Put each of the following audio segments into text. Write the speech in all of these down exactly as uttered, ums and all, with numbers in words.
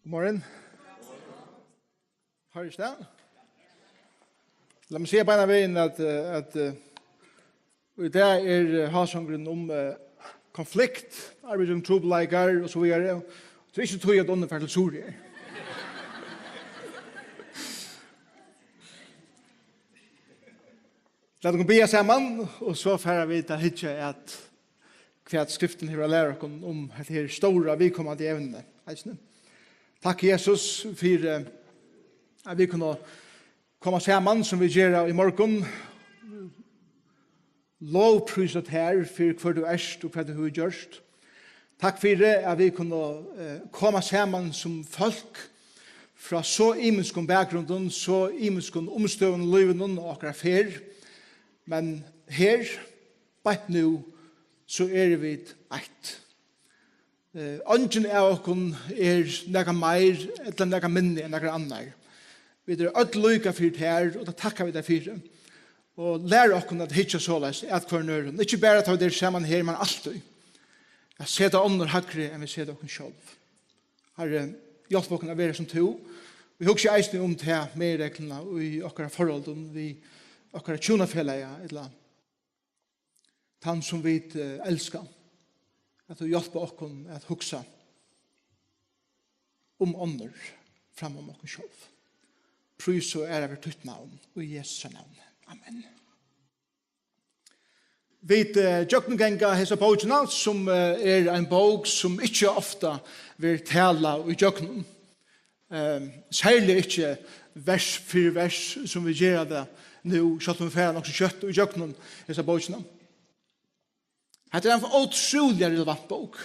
Godmorgen. Har er stað. Lat meg siga beinanvegin, at, eh, at, eh, í dag er, eh, hásangurin um, eh, konflikt, arbeiðsumtrupulleikar og so víðari. Tað er ikki tí, at onnur fara til Suðuroyar. Lat okkum biðja saman, og so fara vit at hyggja at, hvat Skriftin hevur at læra okkum um hetta her stóra, viðkomandi evni eisini. Takk, Jesus, fyri, eh, at vit kunnu koma saman, sum vit gera í morgun. Lovprísa tær fyri, hvør tú ert og hvat tú hevur gjørt. Takk fyri, at vit kunnu, eh, koma saman sum fólk frá so ymiskum bakgrundum, so ymiskum umstøðum í lívinum og okkara ferð. Men her, beint nú, so eru vit eitt. Eh, eingin av okkum er nakað meir ella nakað minni enn nakar annar. Vit eru øll líka fyri tær, og tað takka vit tær fyri. Og lær okkum at hyggja soleiðis at hvørjum øðrum. Ikki bara tá vit eru saman her, men altíð. At seta onnur hægri enn vit seta okkum sjálv. Harri, hjálp okkum at vera sum tú. Vit hugsa eisini um ta meginregluna í okkara forholdum við okkara hjúnafelagi, ella tann, sum vit, eh, elska, at tú hjálpir okkum at hugsa um onnur fram um okkum sjálv. Prís og æra veri títt navn, í Jesu navni. Amen. Vit, eh, gjøgnumganga hesa bókina, sum, eh, er ein bók, sum ikki ofta verður talað í gjøgnum. Ehm, serliga ikki vers fyri vers, sum vit gera tað nú, sjálvt um vit fara nokk so skjótt í gjøgnum hesa bókina. Hetta er ein ótrúliga relevant bók.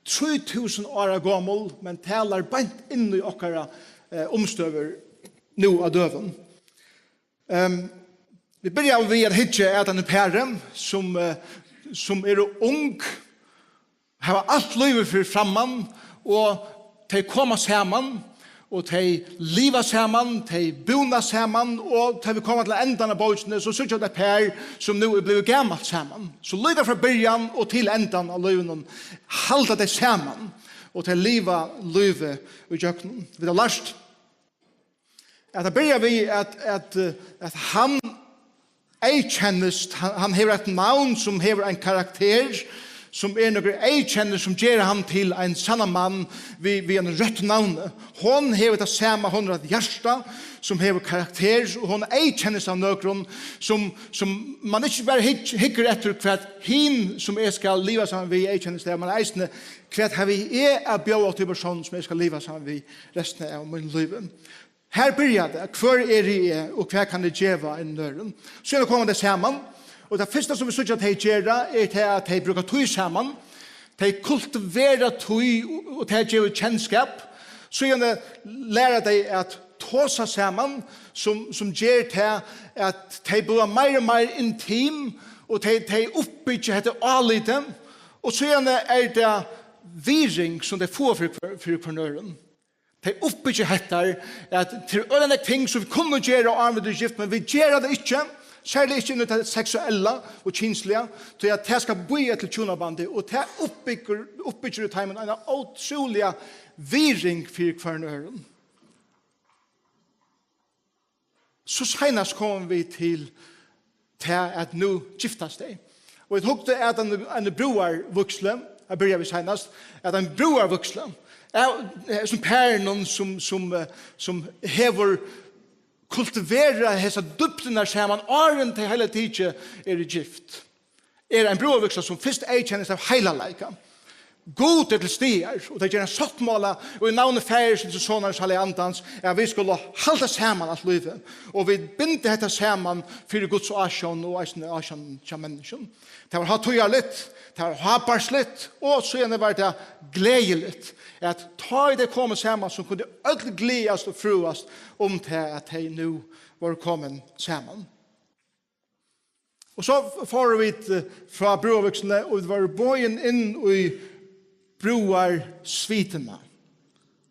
Trý túsund ára gomul, men talar beint inn í okkara, eh, umstøður nú á døgum. Ehm, vit byrja við at hyggja at einum pari, sum, eh, sum eru ung, hava alt lívið fyri framman, og tey koma saman, og tey liva saman, tey búna saman, og tá vit koma til endan av bókini, so síggja vit eitt par, sum nú er blivið gamalt saman. So líka frá byrjan og til endan av lívinum halda tey saman, og tey liva lívið ígjøgnum. Vit hava lært at tað byrjar við, at, at, at hann eyðkennist, hann, hann hevur eitt navn sum hevur ein karakter, sum er nøkur eyðkenni sum ger hann til ein sannan mann við, við einum røttum navni. Hon hevur tað sama, hon er eitt hjarta sum hevur karakter, og hon eyðkennist av nøkrum sum, sum man ikki bara hygg-, hyggur eftir, hvat hin, sum eg skal liva saman við, eyðkennist av, men eisini, hvat havi eg at bjóða til persónin sum eg skal liva saman við restina av mínum lívi? Her byrjar tað. Hvør eri eg, og hvat kann eg geva einum øðrum? Síðan koma tey saman, og tað fyrsta, sum vit síggja, tey gera, er tað, at tey brúka tíð saman. Tey kultivera tíð, og, og tað gevur kenskap. Síðan læra tey at tosa saman, sum, sum ger tað, at tey blíva meir og meir intim, og tey, tey uppbyggja hetta álitið. Og síðan er tað virðing, sum tey fáa fyri hvør-, fyri hvørjum øðrum. Tey uppbyggja hetta, at tað eru øgiliga nógv ting, sum vit kunnu gera, áðrenn vit eru gift, men vit gera tað ikki, serliga ikki innan tað seksuella og kynsliga, tí at tað skal bíða til hjúnabandið, og tað uppbyggir, uppbyggir í teimum eina ótrúliga virðing fyri hvørjum øðrum. So seinast komu vit til tað, at nú giftast tey. Og vit hugdu at ein, ein brúðarvígslu, at byrja við seinast, at ein brúðarvígsla, av, eh, sum parinum sum, sum, eh, sum hevur kultiverað hesa dýpdina saman, áðrenn tey heila tikið eru gift, er ein brúðarvígsla, sum fyrst eyðkennist av heilagleika. Gud er til staðar, og tey gera ein sáttmála, og í navni Faðirsins og Sonarins og Heilaga Andans, at vit skulu halda saman alt lívið, og vit binda hetta saman fyri Guds ásjón og eisini ásjón hjá menniskjum. Tað var hátíðarligt, tað var hábærsligt, og síðani var tað gleðiligt, at tá ið tey komu saman, so kundu øll gleðast og frøast um tað, at tey nú vóru komin saman. Og so fóru vit, eh, frá brúðarvígsluni, og vit vóru boðin inn í brúðarsveitina,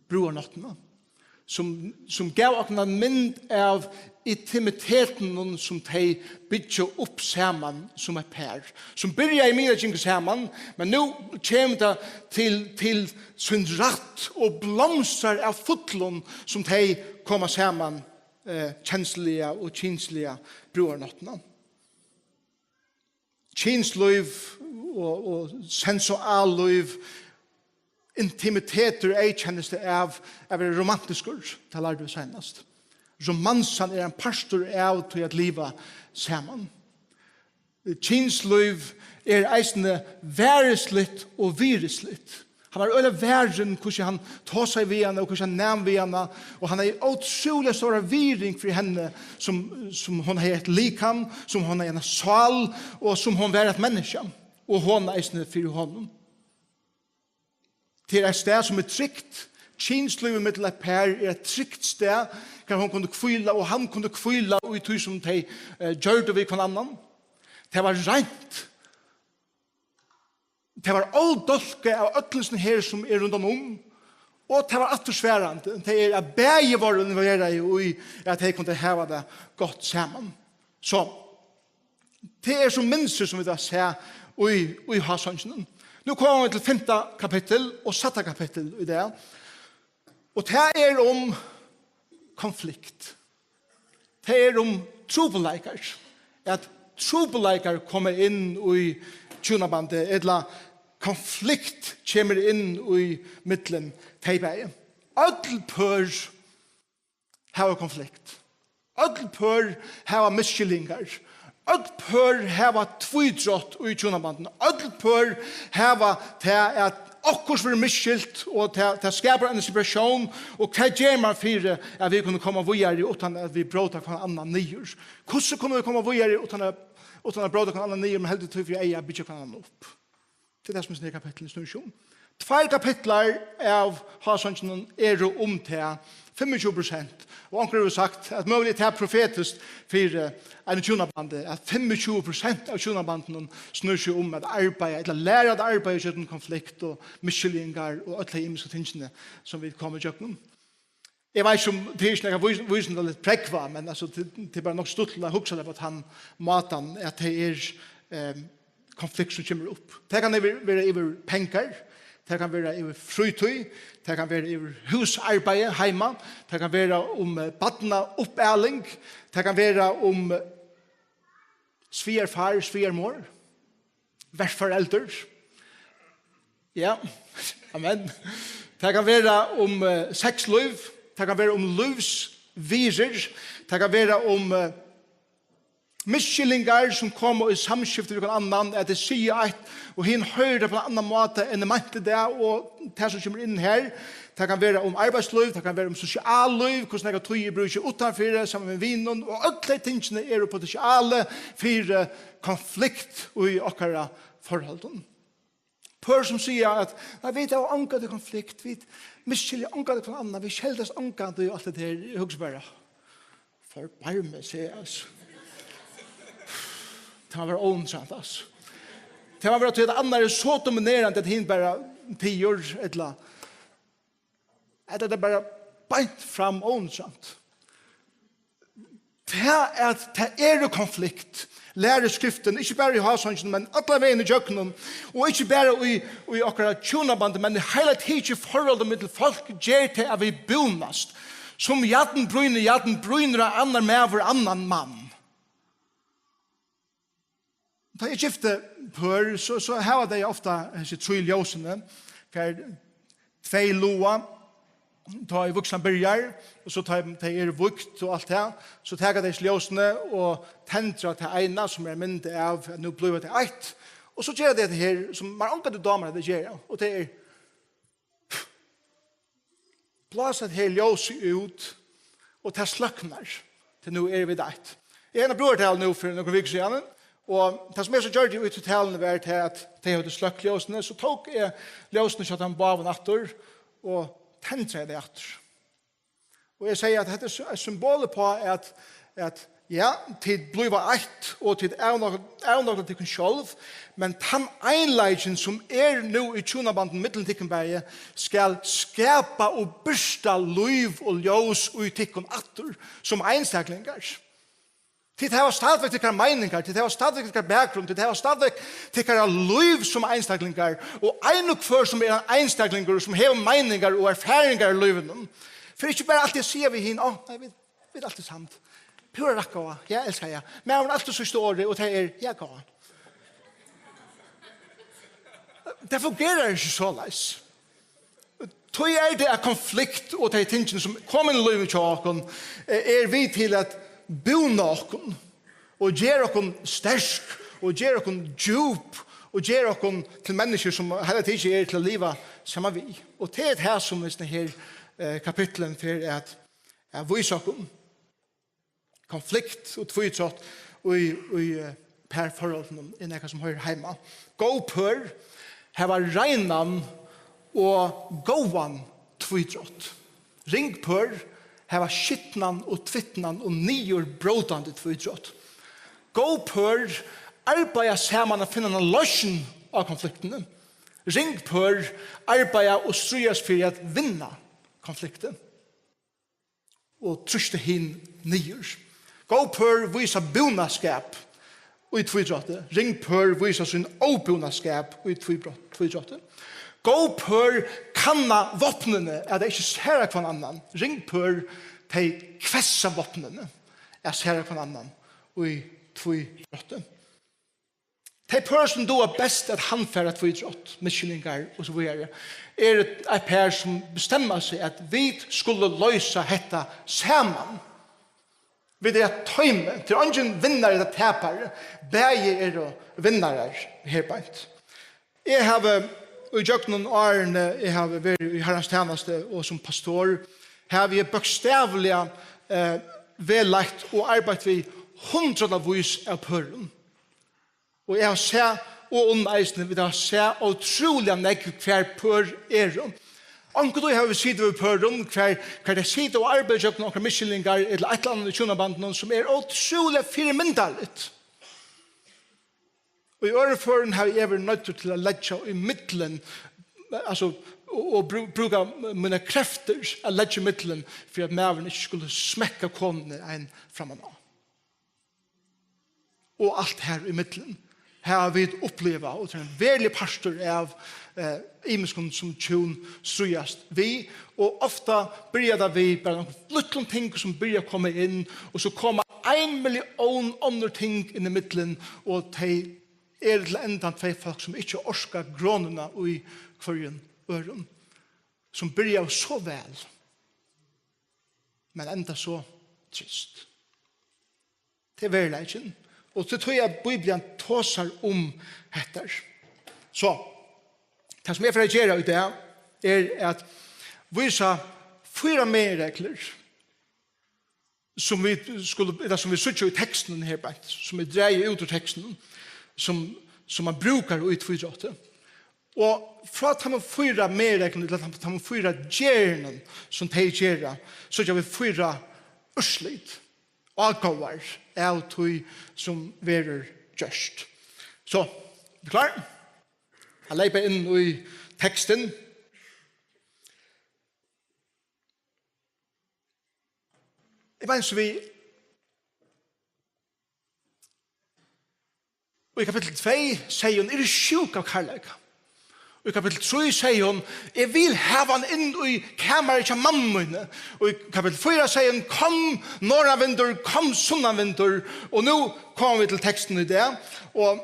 brúðarnáttina, sum, sum gav okkum eina mynd av intimitetinum, sum tey byggja upp saman sum eitt par, sum byrjaði í miðal, gingu saman, men nú kemur tað til, til sín rætt og blomstrar av fullum, sum tey koma saman, eh, kensluliga og kynsliga brúðarnáttina. Kynslív og, og sensuallív, intimitetur, eyðkennist av at vera romantiskur, tað lærdu vit seinast. Romansan er ein partur av tí at liva saman. Kynslív er eisini varisligt og virðisligt. Hann var øgiliga varin, hvussu hann tosaði við hana og hvussu hann nam við hana, og hann hevði ótrúliga stóra virðing fyri henni, sum, sum hon hevði eitt likam, sum hon hevði eina sál, og sum hon var eitt menniskja, og hon eisini fyri honum. Tað er eitt stað, sum er trygt. Kynslívið millum eitt par er eitt trygt stað, har hon kundi hvíla, og hann kundi hvíla í tí, sum tey, eh, gjørdu við hvønn annan. Tað var reint. Tað var ódálkað av øllum sum her sum er rundan um, og tað var aftursvarandi. Tað er at bæði vóru involverað í, at tey kundu hava tað gott saman. So, tað er sum mynstur, sum vit hava sæð í, í hásonginum. Nú koma vit til fimta kapittul og sætta kapittul í dag. Og tað er um konflikt. Tað er um trupulleikar. At trupulleikar koma inn í hjúnabandið, ella konflikt kemur inn í millum tey bæði. Øll pør hava konflikt. Øll pør hava misskiljingar. Øll pør hava tvídrátt í hjúnabandinum. Øll pør hava tað, at okkurt verður misskilt, og tað, tað skapar eina separatión. Og hvat ger man fyri, at vit kunnu koma víðari uttan at vit bróta hvønn annan niður? Hvussu kunnu vit koma víðari uttan at, uttan at bróta hvønn annan niður, men heldur tí fyri eyga at byggja hvønn annan upp? Tað er tað, sum hesi kapittul snýr seg um. Tveir kapitlar av hásonginum eru um tað, fimmogtjúgu prosent. Og onkrir hava sagt, at møguliga er tað profetiskt fyri, eh, einum hjúnabandi, at fimmogtjúgu prosent av hjúnabandinum snýr seg um at arbeiða, ella læra at arbeiða gjøgnum konflikt og misskiljingar og øll tey ymisku tingini, sum vit koma ígjøgnum. Eg veit ikki, um tað er ikki nakað vís-, vísindaligt prógvað, men, altso, tað, tað er bara nokk stuttligt at hugsa tað á tann mátan, at tað er, eh, konflikt sum kemur upp. Tað kann yvir, vera yvir pengar, tað kann vera yvir frítíð, tað kann vera yvir húsarbeiði heima, tað kann vera um, eh, barnauppaling, tað kann vera um, eh, svigerfar, svigermor, verforeldur. Ja, amen. Tað kann vera um, eh, sexlív, tað kann vera um lívsvirðir, tað kann vera um, eh, misskiljingar sum koma í samskifti við hvønn annan, at tey siga eitt, og hin hoyrir tað á ein annan máta enn eg meinti tað, og tað sum kemur inn her, tað kann vera um arbeiðslív, tað kann vera um sosiallív, hvussu nógva tíð eg brúki uttanfyri saman við vinum, og øll tey tingini eru potential fyri konflikt í okkara forholdum. Pør sum siga at, nei, vit hava ongantíð konflikt, vit misskilja ongantíð hvønn annan, vit skeldast ongantíð og alt tað har. Eg hugsi bara, forbarmi seg, altso. Tað má vera óinteressant, altso. Tað má vera tí at annar er so dominerandi at hin bara tigur, ella, ella tað er bara beint fram óinteressant. Tað at tað eru konflikt, lærir skriftin, ikki bara í hásonginum, men allan vegin ígjøgnum, og ikki bara í, í okkara hjúnabandi, men í heila tikið forholdi millum fólk, ger tað at vit búnast. Sum jarn brýnir jarn, brýnir ein annar maður annan mann. Tá eg gifti pør, so, so hava tey ofta hesi trý ljósini, har tvey loga, tá ið vígslan byrjar, og so tá tey eru vígd og alt tað, so taka tey ljósini og tendra tað eina, sum er ein mynd av, at nú blíva tey eitt, og so gera tey hetta her, sum mær ongantíð dámar at tey gera, og tað er blása hetta her ljósið út, og tað sløknar, tí nú eru vit eitt. Eg hevði eina brúðartalu nú fyri nøkrum vikum síðani, og tað, sum eg so gjørdi í tí taluni, var tað, at tey høvdu sløkt ljósini, so tók eg ljósini hjá teimum báðum aftur og tendraði tey aftur. Og eg segði, at hetta er sy-, eitt symbol uppá, at, at, ja, tit blíva eitt, og tit avnok-, avnokta tykkum sjálv, men tann einleikin, sum er nú í hjúnabandinum millum tykkum bæði, skal skapa og birta lív og ljós í tykkum aftur sum einstaklingar. Tit hava stadigvæk tykkara meiningar, tit hava stadigvæk tykkara bakgrunn, tit hava stadigvæk tykkara lív sum einstaklingar, og ein og hvør sum er ein einstaklingur, sum hevur meiningar og erfaringar í lívinum, fer ikki bara altíð at siga við hin: «Á, nei, vit, vit eru altíð samd. Púra rætt, góða. Ja, elska, ja.» Maðurin altíð síðsta orðið, og tað er: «Ja, góða.» Tað fungerar ikki soleiðis. Tí er tað, at konflikt og tey tingini, sum koma inn í lívið hjá okkum, eh, er við til at búna okkum og gera okkum sterk og gera okkum djúp og gera okkum til menniskju, sum heila tikið er til at liva saman við. Og tað er tað, sum hesin her, eh, kapitturin fer at, at vísa okkum. Konflikt og tvítrot í, í, eh, parforholdunum er nakað, sum hoyrir heima. Góð pør hava reinan og góðan tvítrot. Ring pør hava skitnan og tvitnan og niðurbrótandi tvítrot. Góð pør arbeiða saman at finna eina loysn á konfliktini. Ring pør arbeiða og stríðast fyri at vinna konfliktin og trýsta hin niður. Góð pør vísa búnaskap í tvítroti. Ring pør vísa sín óbúnaskap í tvíbrot-, tvítroti. Góð pør kanna vápnini, at tey ikki særa hvønn annan. Ring pør, tey kvessa vápnini, at særa hvønn annan í tvítroti. Tey pør, sum duga best at handfara tvítrot, misskiljingar og so víðari, eru eitt par, sum bestemma seg, at vit skulu loysa hetta saman. Vit eru eitt toymi. Tað er eingin vinnari ella tapari. Bæði eru vinnarar her beint. Eg havi í gjøgnum árini, eg havi verið í Harrans tænastu og sum pastor, havi eg bókstavliga, eh, vegleitt og arbeitt við hundraðavís av pørum. Og eg havi sæð, og unn eisini, vit hava sæð ótrúliga nógv, hvar pør eru. Onkuntíð hava vit sitið við pørum, hvar, hvar tey sita og arbeiða gjøgnum onkrar misskiljingar ella eitt ella annað í hjúnabandinum, sum er ótrúliga fyrimyndarligt. Og í øðrum førum havi eg verið noyddur til at leggja í millum, altso, og, og brú-, brúka mínar kreftir at leggja í millum, fyri at maðurin ikki skuldi smekka konuni ein framman á. Og alt her í millum hava vit upplivað, og tað er ein veruligur partur av, eh, ymiskum, sum hjún stríðast við, og ofta byrjar tað við bara nøkrum lítlum ting, sum byrja at koma inn, og so koma ein millión onnur ting inn í millum, og tey eru til endan tvey fólk, sum ikki orka gronuna í hvørjum øðrum, sum byrjaðu so væl, men enda so trist. Tað er veruleikin. Og tað er tí, at Bíblian tosar um hetta. So, tað, sum eg fari at gera í dag, er at vísa fýra meginreglur, sum vit skulu, ella sum vit síggja í tekstinum her beint, sum er dragið út úr tekstinum, sum, sum man brúkar í tvítroti. Og frá teimum fýra meginreglunum, ella teimum, teimum fýra gerðunum, sum tey gera, síggja vit fýra úrslit, ágóðar av tí, sum verður gjørt. So, er klár? At leypa inn í tekstin. Eg veit ikki, vit, og í kapittul tvey segði hon: "Eg eri sjúk av kærleika." Og í kapittul trý segði hon: "Eg vil hava hann inn í kamarið hjá mammu míni." Og í kapittul fýra segði hon: "Kom, norðanvindur, kom, sunnanvindur." Og nú koma vit til tekstin í dag. Og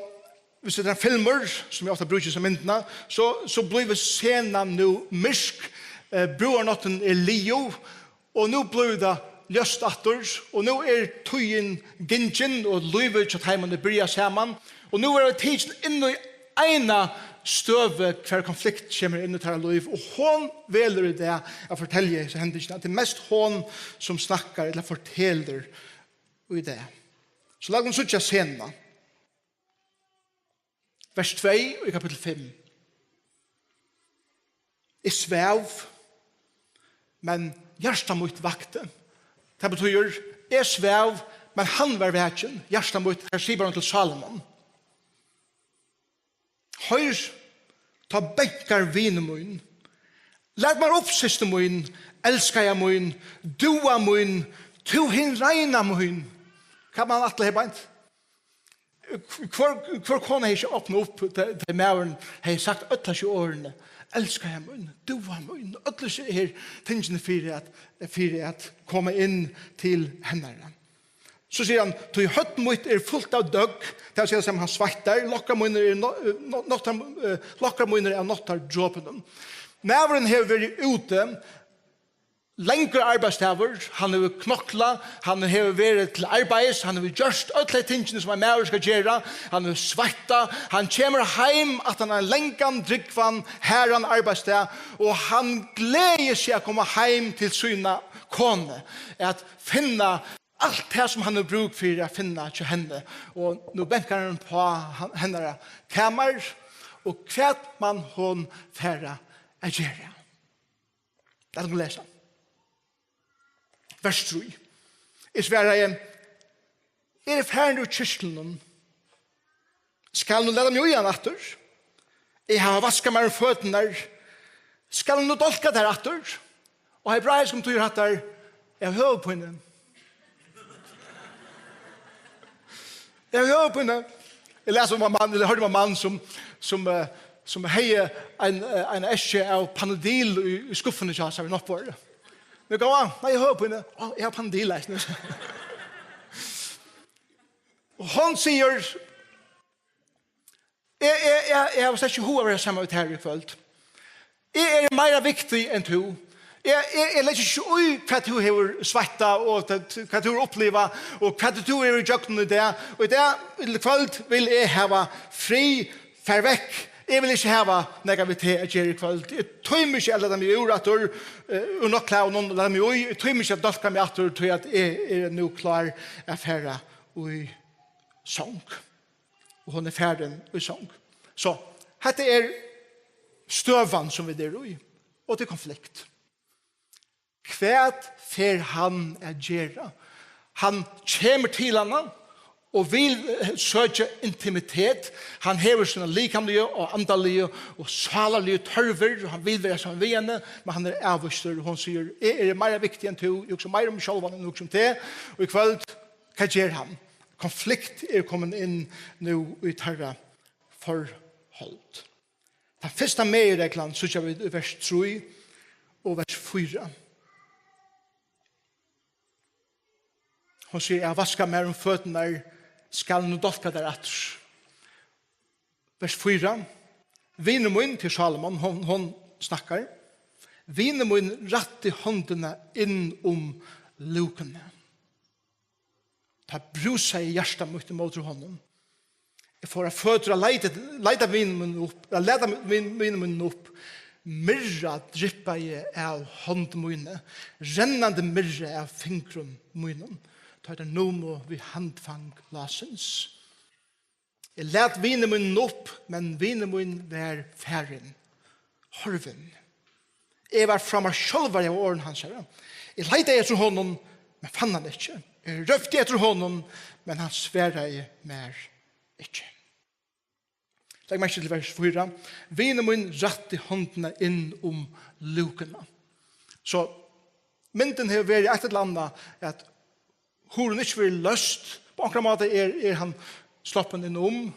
hvis tað er ein filmur, sum eg ofta brúki sum myndina, so, so blívur senan nú myrk, eh, brúðarnáttin er liðug, og nú blívur tað ljóst aftur, og nú er tíðin gingin, og lívið hjá teimum er byrjað saman, og nú verða vit tikin inn í eina støðu, hvar konflikt kemur inn í teirra lív, og hon velur í dag at fortelja hesa hendingina. Tað er mest hon, sum snakkar ella fortelur í dag. So lat okkum síggja senuna. Vers tvey í kapittul fimm. Eg svav, men hjarta mítt vakti. Tað betýðir, eg svav, Men hann var vakin, hjarta mítt, her skrivar hann til Salomo. Hoyr, tá bankar vinur mín. Lat mær upp, systir mín, elskaða mín, dúgva mín, tú hin reina mín. Hvat man ætla her beint? Hvør, hvør kona hevði ikki opnað upp, tá, tá maðurin hevði sagt øll hesi orðini? Elskaða mín, dúgva mín, øll hesi her tingini fyri at, fyri at koma inn til hennara. So sigur hann, tí høvd mítt er fult av døgg, tað vil siga, sum hann sveittar, lokkar mínir er no-, no-, náttar, eh, lokkar mínir av náttardropunum. Maðurin hevur verið úti, langur arbeiðsdagur, hann hevur knoklað, hann hevur verið til arbeiðis, hann hevur gjørt øll tey tingini, sum ein maður skal gera, hann hevur sveittað, hann kemur heim aftan ein langan, drúgvan, harðan arbeiðsdag, og hann gleðir seg at koma heim til sína konu, at finna alt tað, sum hann hevur brúk fyri at finna hjá henni. Og nú bankar hann upp á hann, hennara kamar, og hvat man hon fara at gera? Lat okkum lesa. Vers trý. Eg svaraði, eg eri farin úr kirtlinum. Skal nú lata meg í hann aftur? Eg havi vaskað mær um føturnar. Skal hann nú dálka tær aftur? Og hebraiskum týðir hatta, eg havi høvuðpínu. Eg havi høvuðpínu. Eg las um ein mann, eg hoyrdi um ein mann sum, sum, eh, sum hevði ein, eh, ein eskju av Panodil í, í skuffuni hjá sær við náttborðið. Men góða, nei, eg havi høvuðpínu. Á, eg havi Panodil eisini. Og hon sigur, eg, eg, eg, eg havi slett ikki hug at vera saman við tær í kvøld. Eg eri meira viktig enn tú. Eg, eg, eg leggi ikki í, hvat tú hevur sveittað, og hvat, hvat tú hevur upplivað, og hvat tú hevur í gjøgnum í dag. Og í dag, í kvøld, vil eg hava frið, far vekk. Eg vil ikki hava nakað við teg at gera í kvøld. Eg tími ikki at lata meg úr aftur, eh, úr náttklæðunum, lata meg í. Eg tími ikki at dálka meg aftur, tí at eg eri nú klár at fara í song. Og hon er farin í song. So, hetta er støðan, sum vit eru í. Og tað er konflikt. Hvat fer hann at gera? Hann kemur til hana og vil, eh, søkja intimitet. Hann hevur sína likamligu og andaligu og sálarligu tørvir, og hann vil vera saman við henni, men hann er avvístur, og hon sigur, eg eri meira viktig enn tú, eg hugsi meira um meg sjálvan enn eg hugsi um teg. Og í kvøld, hvat ger hann? Konflikt er komin inn nú í teirra forhold. Tann fyrsta meginreglan síggja vit í vers trý og vers fýra. Hon sigur, eg havi vaskað mær um føturnar, skal nú dálka tær aftur. Vers fýra. Vinur mín, til Salomo, hon, hon snakkar. Vinur mín rætti hondina inn um lúkuna. Tá brúsaði hjarta mítt ímóti honum. Eg fór á føtur at leita, leita vinum mínum upp, at lata vin-, vinum mínum upp. Myrra dryppaði av hond míni, rennandi myrra av fingrum mínum, tá teir numu við handfang lássins. Eg læt vinir mín upp, men vinur mín var farin, horvin. Eg var frá mær sjálvari av orðum hansara. Eg leitaði eftir honum, men fann hann ikki. Eg rópti eftir honum, men hann svaraði mær ikki. Legg merki til vers fýra. Vinur mín rætti hondina inn um lúkuna. So myndin hevur verið eitt ella annað, at hurðin ikki verður løst. Á onkran máta er, er hann sloppin inn um,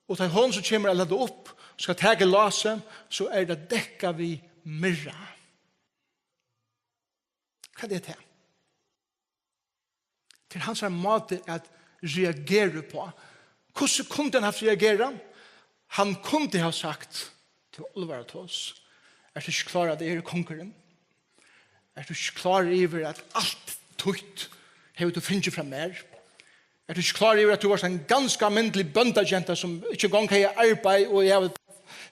og tá hon so kemur at lata upp, skal taka lásið, so er tað dekkað við myrra. Hvat er tað? Til hansara máti at reagera uppá. Hvussu kundi hann havt reagerað? Hann kundi havt sagt, til álvara tos, ert tú ikki klár, at eg eri kongurin? Ert tú ikki klár yvir, at alt títt hevur tú fingið frá mær? Ert tú ikki klár yvir, at tú vart ein ganska almindelig bóndagenta, sum ikki eingong hevði arbeiði, og eg havi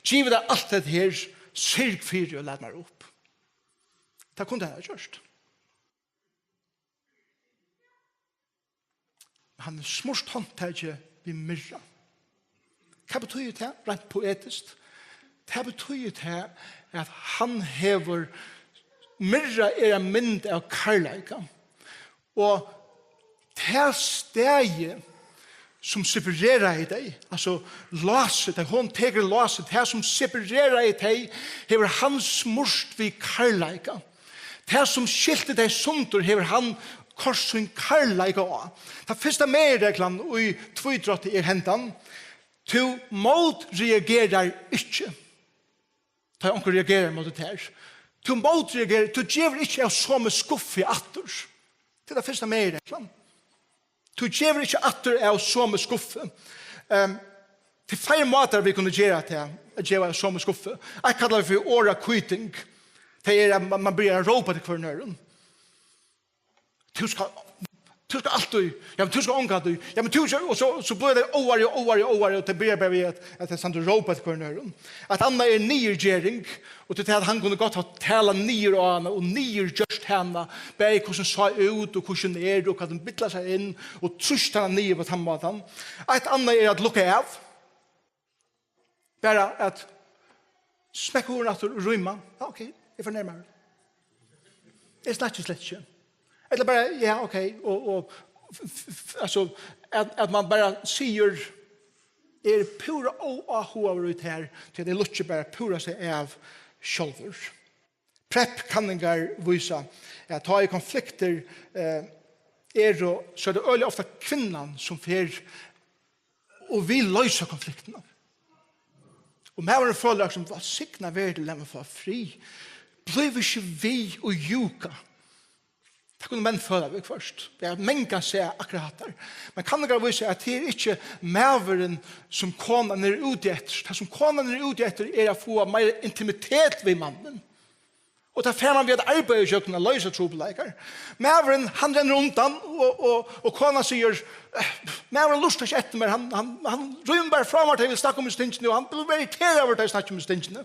givið tær alt hetta her, syrg fyri og lat mær upp? Tað kundi hann havt gjørt. Hann hevur smurt handtakið við myrra. Hvat betýðir tað, reint poetiskt? Tað betýðir tað, at hann hevur, myrra er ein mynd av kærleika. Og tað staðið, sum separeraði tey, altso lásið, tá hon tekur lásið, tað, sum separeraði tey, hevur hann smurt við kærleika. Tað, sum skilti tey sundur, hevur hann koyrt sín kærleika á. Tann fyrsta meginreglan í tvídrátti er hendan: Tú mótreagerar ikki. Tá onkur reagerar móti tær. Tú mótreagerar, tú gevur ikki av somu skuffu aftur. Tað er tað fyrsta meginreglan. Tú gevur ikki aftur av somu skuffu. Ehm, tað eru fleiri mátar, vit kunnu gera tað, at geva av somu skuffu. Eitt kalla vit fyri orðahvíting. Tað er, at man, man byrjar at rópa til hvønn annan. Tú skalt, tú skalt altíð, ja, men tú skalt ongantíð, ja, men tú skalt, og so, so blívur tað ógvuliga, ógvuliga, ógvuliga, og tað byrjar bara við, at, at tað stendur og rópar til hvønn annan. Eitt annað er niðurgering, og tað er tað, at hann kundi gott havt talað niður á hana og niðurgjørt hana, bæði hvussu hon sá út og hvussu hon er og hvat hon billar sær inn, og trýst hana niður á tann mátan. Eitt annað er at lukka av. Bara at smekka hurðina aftur og rýma. Ja, ok, eg fari nær mær. Eg snakki slett ikki. Ella bara, ja, ok, og, og f- f- f- altso, at, at man bara sigur, eg eri púra óáhugaður í tær, tí at eg lukki bara púra seg av sjálvur. Prep-kanningar vísa, at tá ið konfliktir eh, eru, so er tað øgiliga ofta kvinnan, sum fer og vil loysa konfliktina. Og maðurin følir, sum, vælsignað veri tað, lat meg fáa frið. Blív ikki við og júka. Tað kunnu menn føla viðhvørt. Tað er mangan sær akkurát hatta. Men kanningar vísa, at tað er ikki maðurin, sum konan er úti eftir. Tað, sum konan er úti eftir, er at fáa meira intimitet við mannin. Og tað fær man við at arbeiða ígjøgnum at loysa trupulleikar. Maðurin, hann rennur undan, og, og, og konan sigur, eh, maðurin lurtar ikki eftir mær, hann, hann, hann rýmir bara frá mær, tá eg vil snakka um hesi tingini, og hann blívur bara irriteraður, tá eg snakki um hesi tingini.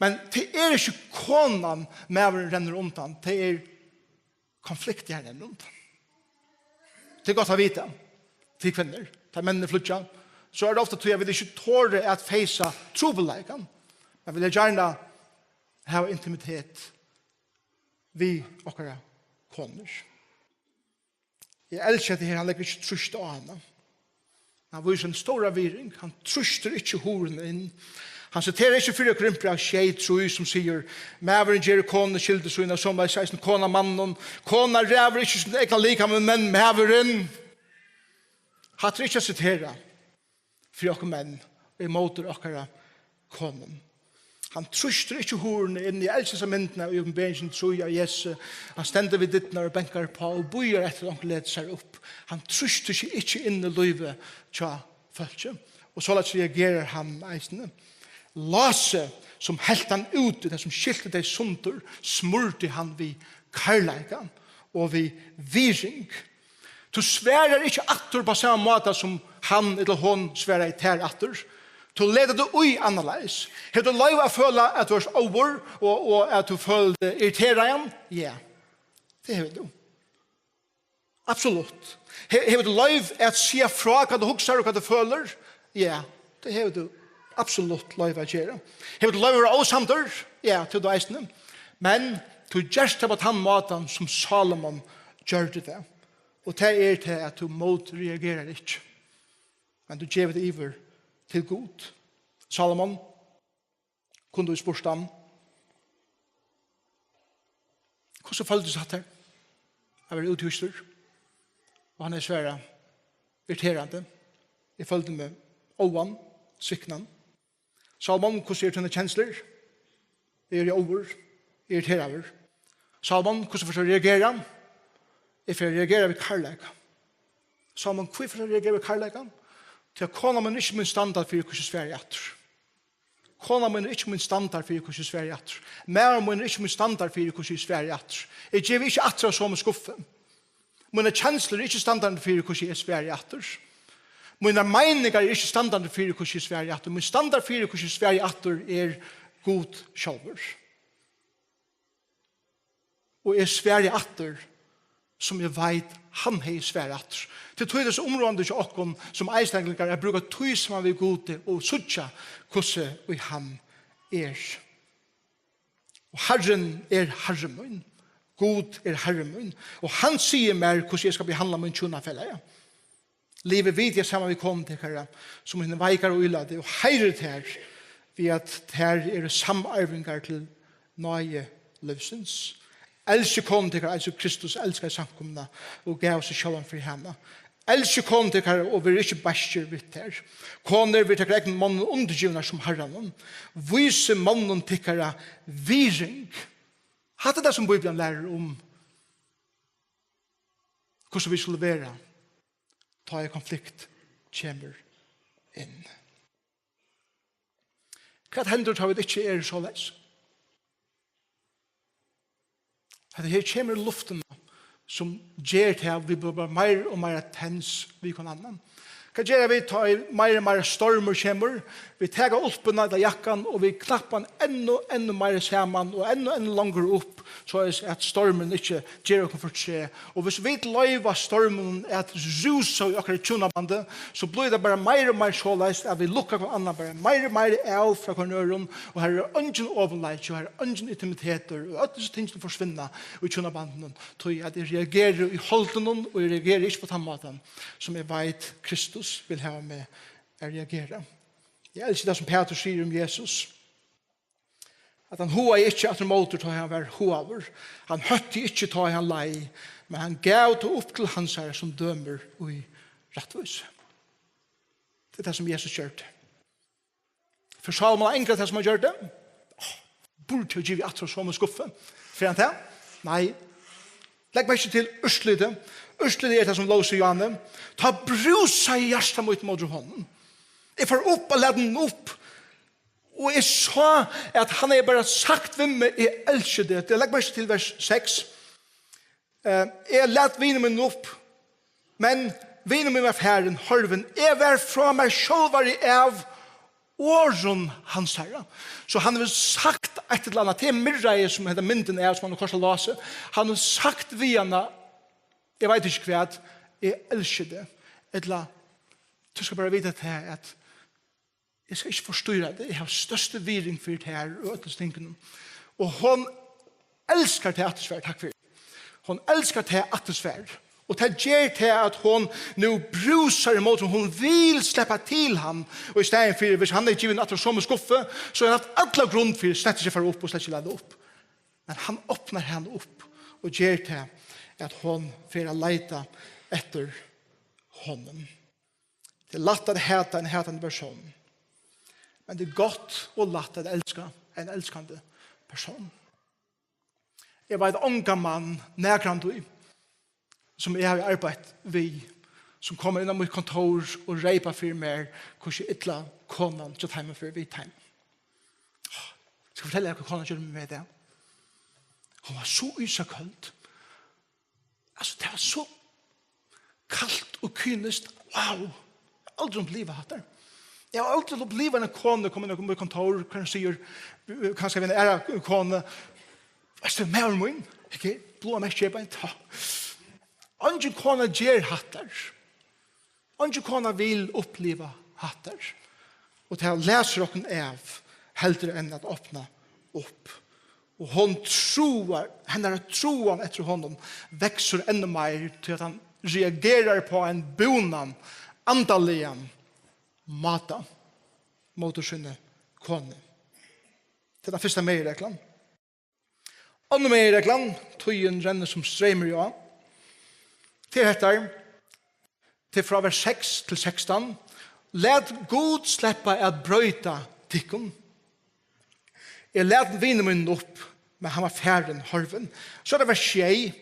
Men tað er ikki konan, maðurin rennur undan, tað er konfliktið, hann rennur undan. Tað er gott at vita, tit kvinnur, tá menninir flýggja, so er tað ofta tí, at vit ikki tora at feysa trupulleikan, men vilja gjarna hava intimitet við okkara konur. Eg elski hetta her, hann leggur ikki trýst á hana. Hann vísir eina stóra virðing, hann trýstir ikki hurðina inn. Hann siterar ikki fyrra Korintbræv sjey trý, sum sigur, maðurin ger konuni skyldu sína, somuleiðis eisini kona manninum. Konan ræður ikki sín egna likam, men maðurin. Hatta er ikki at sitera fyri okkum menn, ímóti okkara konum. Hann trýstir ikki hurðina inn. Eg elski hesa myndina í Opinberingini trý av Jesu. Hann stendur við dyrnar og bankar uppá og bíðar eftir, at onkur letur sær upp. Hann trýstir seg ikki inn í lívið hjá fólki. Og soleiðis reagerar hann eisini. Lásið, sum helt hann út, tað, sum skilti tey sundur, smurdi hann við kærleika og við virðing. Tú svarar ikki aftur á sama máta, sum hann ella hon svaraði tær aftur. Tú letur teg í annarleiðis. Hevur tú loyvi at føla, at tú ert óður, og, og at tú følir teg irriteraðan? Ja, tað hevur tú. Absolutt. He- hevur tú loyvi at siga frá, hvat tú hugsar og hvat tú følir? Ja, tað hevur tú absolutt loyvi at gera. Hevur tú loyvi at vera ósamdur? Ja, tað hevur tú eisini. Men tú gert tað á tann mátan, sum Salomon gjørdi tað. Og tað er tað, at tú mótreagerar ikki, men tú gevur tað yvir til Gud. Salomon, kundi tú spurt hann, hvussu føltist hatta at vera úthýstur? Og hann hevði svarað, irriterandi. Eg føldi meg óðan, sviknan. Salomon, hvussu eru tínar kenslur? Eg eri óður, irriteraður. Salomon, hvussu fert tú at reagera? Eg fari at reagera við kærleika. Salomon, hví fert tú at reagera við kærleika? Tí at kona mín er ikki mín standard fyri, hvussu eg svari aftur. Kona mín er ikki mín standard fyri, hvussu eg svari aftur. Maður mín er ikki mín standard fyri, hvussu eg svari aftur. Eg gevi ikki aftur av somu skuffu. Mínar kenslur eru ikki standard fyri, hvussu eg svari aftur. Mínar meiningar eru ikki standard fyri, hvussu eg svari aftur. Mín standard fyri, hvussu eg svari aftur, er Gud sjálvur. Og eg svari aftur, sum eg veit, hann hevði svarað aftur. Tað er tí, tað er so umráðandi hjá okkum sum einstaklingar at brúka tíð saman við Gudi og síggja, hvussu ið hann er. Og Harrin er Harri mín, Gud er Harri mín, og hann sigur mær, hvussu eg skal behandla mín hjúnafelag. Livi, viti eg saman við konum tykkara, sum hinir veikar og ílati, og heiðri tær, við at tær eru samarvingar til náði lívsins. Elski konur tykkara, eins og Kristus elskaði samkomuna og gav seg sjálvan fyri hana. Elski konur tykkara og ver ikki beiskir við tær. Konur, ver tykkara egnum monnum undirgivnar sum Harranum. Vísi monnum tykkara virðing. Hatta er tað, sum Bíblian lærir um, hvussu vit skulu vera, tá ið konflikt kemur inn. Hvat hendir, tá vit ikki eru soleiðis? Hetta her kemur í luftina, sum ger tað, at vit blíva bara meir og meir tens við hvønn annan. Hvat gera vit, tá ið meir og meir stormur kemur? Vit taka ulpuna ella jakkan, og vit knappa hann enn og enn meir saman, og enn og enn longur upp, soleiðis at stormurin ikki ger okkum fortreð. Og hvis vit loyva storminum at rúsa í okkara hjúnabandi, so blívur tað bara meir og meir soleiðis, at vit lukkar hvønn annan bara meir og meir av frá hvørjum øðrum, og har er eingin opinleiki, og har er eingin intimitetur, og øll hesi tingini forsvinna í hjúnabandinum, tí at eg reageri í holdinum, og eg reageri ikki á tann mátan, sum eg veit Kristus vil hava meg at reagera. Eg elski tað, sum Pætur sigur um Jesus, at hann hugaði ikki aftur móti, tá hann var hugaður. Hann hótti ikki, tá hann leið, men hann gav tað upp til hansara, sum dømir í rættvísi. Tað er tað, sum Jesus gjørdi. Fer Sálomon at angra tað, sum hann gjørdi? Áh, burdi hava givið aftur á somu skuffu. Fer hann tað? Nei. Legg merki til úrslitið. Úrslitið er tað, sum lósir Johanne. Tá brúsaði hjarta mítt móti honum. Eg fór upp og læt hann upp. Og eg sá, at hann hevði bara sagt við meg: "Eg elski teg." Legg merki til vers seks. Eh, eg læt vinur mín upp, men vinur mín var farin, horvin. Eg var frá mær sjálvari av orðum hansara. So hann hevur sagt eitt ella annað. Tað er Mirraið, sum hetta myndin er, sum hann hevur koyrt á lásið. Hann hevur sagt við hana, eg veit ikki hvat, "Eg elski teg." Ella, "Tú skal bara vita tað, at eg skal ikki forstýra teg. Eg havi størstu virðing fyri tær og øllum tingunum." Og hon elskar tað aftursvar, takk fyri. Hon elskar tað aftursvar. Og tað ger tað, at hon nú brúsar ímóti, hon vil sleppa til hann. Og í staðin fyri, hvis hann er givin aftur somu skuffu, so er hann haft alla grund fyri slett ikki at fara upp og slett ikki lata upp. Men hann opnar hana upp og ger tað, at hon fer at leita eftir honum. Tað er lætt at hata ein hatandi persón, men tað er gott og lætt at elska ein elskandi persón. Eg veit ongan mann, nakrantíð, sum eg havi arbeitt við, sum kemur inn á mítt kontór og reypar fyri mær, hvussu illa konan hjá teimum fer við teimum. Skal eg fortelja tær, hvat konan gjørdi við meg í dag? Hon var so ísakøld. Altso, tað var so kalt og kyniskt. Wow! Eg havi aldri upplivað hatta. Eg havi aldri upplivað eina konu koma inn á mítt kontór, kanska sigur, kanska við eina aðra konu: "Veitst tú, maður mín, ikki? Bláa merkið er bara ein tá." Eingin kona ger hatta. Eingin kona vil uppliva hatta. Og tað læsir okkum av, heldur enn at opna upp. Og hon trúar, hennara trúan eftir honum veksur enn meir, tí at hann reagerar á ein búnan, andaligan máta móti síni konu. Tað er tann fyrsta meginreglan. Onnur meginreglan, tíðin rennur sum streymur, ja. Tað er hetta, tað er frá vers seks til sekstan. Lat Gud sleppa at broyta tykkum. Eg læt vinur mín upp, men hann var farin, horvin. So er tað vers sjey.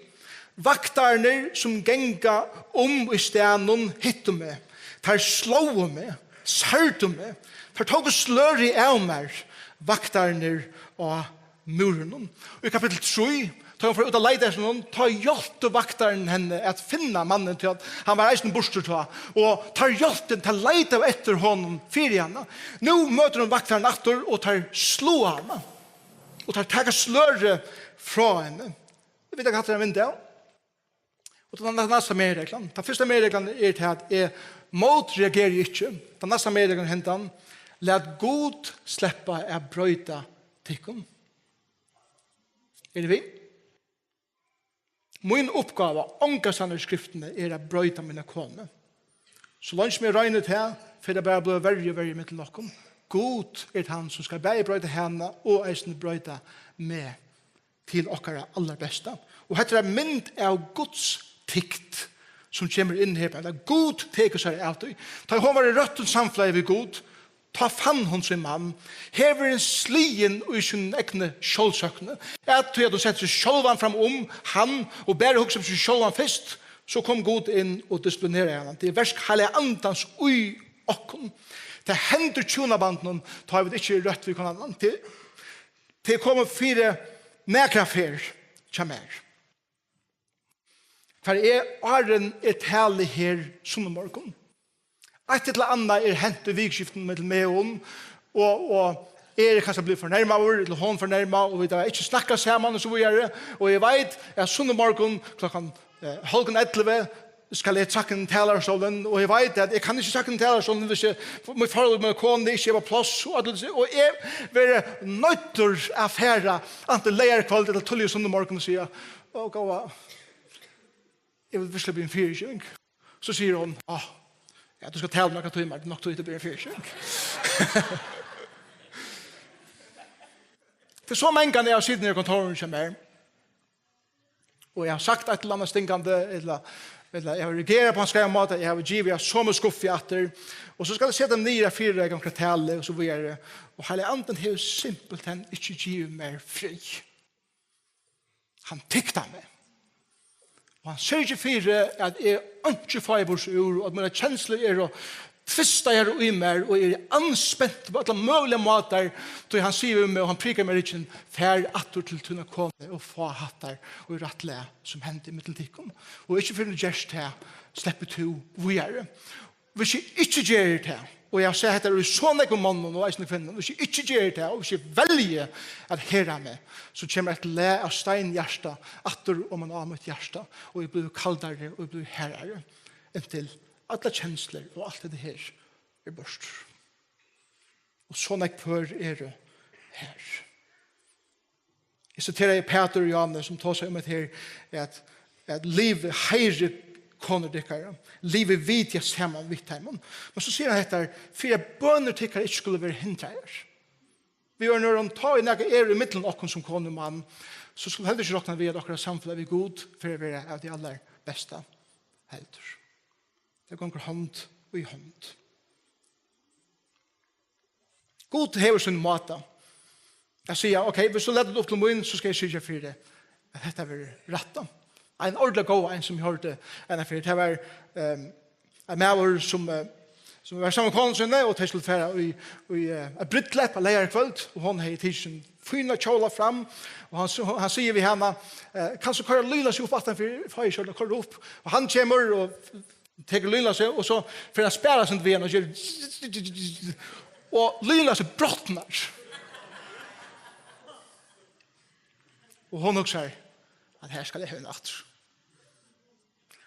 Vaktarnir, sum ganga um í staðnum, hittu meg. Teir slógu meg, særdu meg. Teir tóku slørið av mær, vaktarnir á múrinum. Og í kapittul trý, tá hon fór út at leita eftir honum, tá hjálptu vaktarnir henni at finna mannin, tí at hann var eisini burtur tá. Og teir hjálptu henni, teir leitaðu eftir honum fyri hana. Nú møtir hon vaktarnir aftur, og teir sláa hana. Og teir taka slørið frá henni. Vit hava hatt ein mynd av. Og tann næsta meginreglan. Tann fyrsta meginreglan er til at eg mótreageri ikki. Tann næsta meginreglan er hendan: Lat Gud sleppa at broyta tykkum. Eru vit við? Mín uppgáva, ongastaðni í Skriftini, er at broyta mína konu. So leingi sum eg royni tað, fer tað bara at blíva verri og verri millum okkum. Gud er tann, sum skal bæði broyta hana og eisini broyta meg til okkara allarbesta. Og hetta er ein mynd av Guds tykt, sum kemur inn her, at Gud tekur sær av tí. Tá hon var í røttum samfelagi við Gud, tá fann hon sín mann. Her verður hon sligin í sín egnu sjálvsøkni. At tí at hon setti seg sjálvan fram um hann og bara hugsaði um seg sjálvan fyrst, so kom Gud inn og disiplineraði hana. Tað er verk Heilaga Andans í okkum. Tað hendir hjúnabandinum, tá vit ikki eru røtt við hvønn annan. Tað, tað er komið fyri nakra ferð hjá mær. Hvar er, áðrenn eg tali her sunnumorgun? Eitt ella annað er hent í vikuskiftinum millum meg og hon, og, og eg eri kanska blivin fornermaður, ella hon fornermað, og vit hava ikki snakkað saman og so víðari. Og eg veit at sunnumorgun klokkan, eh, hálvgum ellivu skal eg traðka inn í talarstólin, og eg veit at eg kann ikki traðka inn í talarstólin, hvis eg, mítt forhold við konu ikki er á pláss, og alt, og eg verði noyddur at fara antin leygarkvøld ella tíðliga sunnumorgun og siga: «Ó, góða, eg vil virkelig be um fyrigeving.» So sigur hon: «Á, ja, tú skal tala nakrar tímar, tað er nokk tíð at biðja um fyrigeving.» Tað er so mangan eg havi sitið niðri á kontórinum hjá mær, og eg havi sagt eitt ella annað stingandi, ella, ella eg havi reagerað á ein skeivan máta, eg havi givið av somu skuffu aftur, og so skal eg seta meg niður at fyrireika onkra talu, og so víðari. Og Heilagi Andin hevur simpelthen ikki givið mær frið. Hann tyktar meg. Og hann syrgir fyri, at eg einki fái burtur úr, og at mínar kenslur eru tvistaðar í mær, og eg eri anspent á allar møguligar mátar, tí hann sigur við meg, og hann prikar mær í ryggjin: «Far aftur til tína konu og fá hatta í rætt lag, sum hendi millum tykkum. Og ikki fyrr enn tú gert tað, sleppur tú víðari.» Hvis eg ikki geri tað, og eg havi sæð hetta í so nógvum monnum og eisini kvinnum, hvis eg ikki geri tað, og hvis eg velji at herða meg, so kemur eitt lag av steinhjarta aftur oman á mítt hjarta, og eg blívi kaldari, og eg blívi harðari, inntil allar kenslur og alt hetta her er burtur. Og so nógv pør eru her. Eg siteraði Pætur og Johannes, sum tosaði um hetta her, at, at livið heiðri konur tykkara, livið vitja saman við teimum. Men so sigur hann hetta her: «Fyri at bønir tykkara ikki skulu verða hindraðar.» Við øðrum orðum, tá ið nakað er ímillum okkum sum konu og mann, so skulu heldur ikki rokna við, at okkara samfelag við Gud fer at vera av tí allarbesta heldur. Tað gongur hond í hond. Gud hevur sín máta at siga: «Ok, hvis tú letur tað upp til mín, so skal eg syrgja fyri, at hetta verður rættað.» Ein ordiliga góð ein, sum eg hoyrdi eina ferð, tað var, ehm, ein maður, sum, eh, sum var saman við konu síni, og tey skuldu fara í, í, eh, eitt brúdleyp á leygarkvøld, og hon hevði tikið sín fína kjóla fram, og hann s-, hann sigur við hana, eh: «Kanst tú koyra lynlásið upp aftan fyri, fyri skjørtuna, koyr upp.» Og hann kemur og tekur lynlásið, og so fer hann at spæla seg við hann og ger, og lynlásið brotnar. Og hon hugsar, at her skal eg hevna aftur.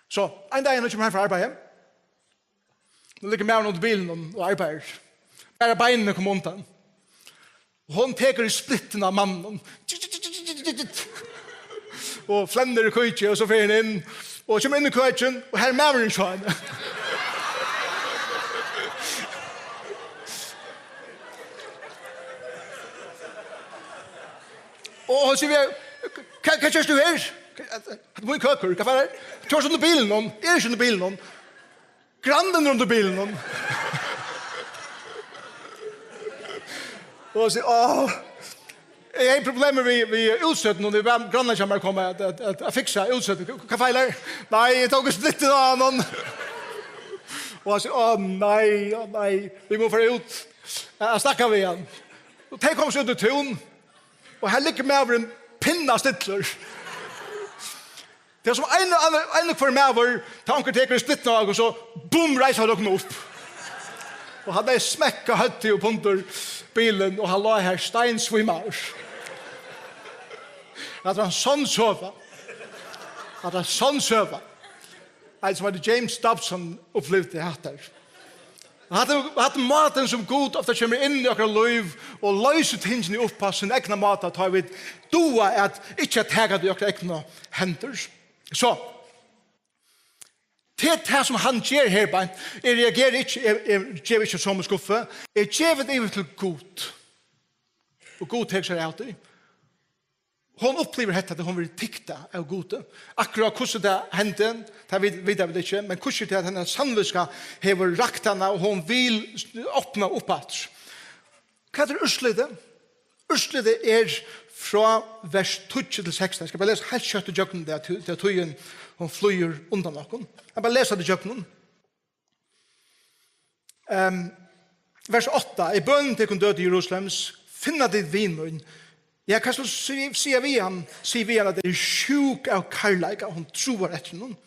So, ein dagin, hon kemur heim frá arbeiði. Nú liggur maðurin undir bilinum og arbeiðir. Bara beinini koma undan. Og hon tekur í splittin á manninum. Og flennir í køkin, og so fer hon inn. Og kemur inn í køkin, og her er maðurin hjá henni. Og hon sigur við hann: «Hvat, hvat gert tú her? Hvat, hvat, mínar køkur, hvat er tað? Tú ert undir bilinum, eg eri ikki undir bilinum. Grannin er undir bilinum.» Og eg sigi: «Á, eg hevði problemir við, við útsøtin, og tað var grannin hjá mær kom at, at, at, at fiksa útsøtin. Hvat, hvat feilar?» «Nei, eg tók í splittin á honum.» Og hann sigur: «Á nei, á nei, vit mugu fara út at snakka við hann.» Og tey koma seg út í tún, og her liggur maðurin pinnastillur. Tað er sum ein, ein, ein og hvør maður, tá onkur tekur í splittin á okkum, so bum, reisa vit okkum upp. Og hann hevði smekkað høvdið upp undir bilin, og hann lá her steinsvímaður. At tað var ein sonn søga. At tað var ein sonn søga. Ein sum eitur James Dobson upplivdi hatta. Hatta, hatta er mátin sum Gud ofta kemur inn í okkara lív og loysir tingini upp á sín egna máta, tá vit duga at ikki at taka tað í okkara egnu hendur. So, tað er tað, sum hann ger her beint. Eg reageri ikki, eg, eg gevi ikki somu skuffu. Eg gevi tað yvir til Gud. Og Gud tekur sær av tí. Hon upplivir hetta, at hon verður tykt av Gudi. Akkurát hvussu tað hendi, tað vit, vita vit ikki, men hvussu tað er, at hennar samvitska hevur rakt hana, og hon vil opna upp aftur. Hvat er úrslitið? Úrslitið er frá vers tíggju til sekstan. Eg skal bara lesa heilt skjótt ígjøgnum tað, tí, tí at tíðin, hon flýgur undan okkum. Eg bara lesa tað ígjøgnum. Ehm, vers átta: "Eg bøni tykkum, døtur Jerusalems, finna tit vin mín." Ja, hvat skal tú si-, siga við hann? Sig við hann, at eg eri sjúk av kærleika, hon trúar eftir honum.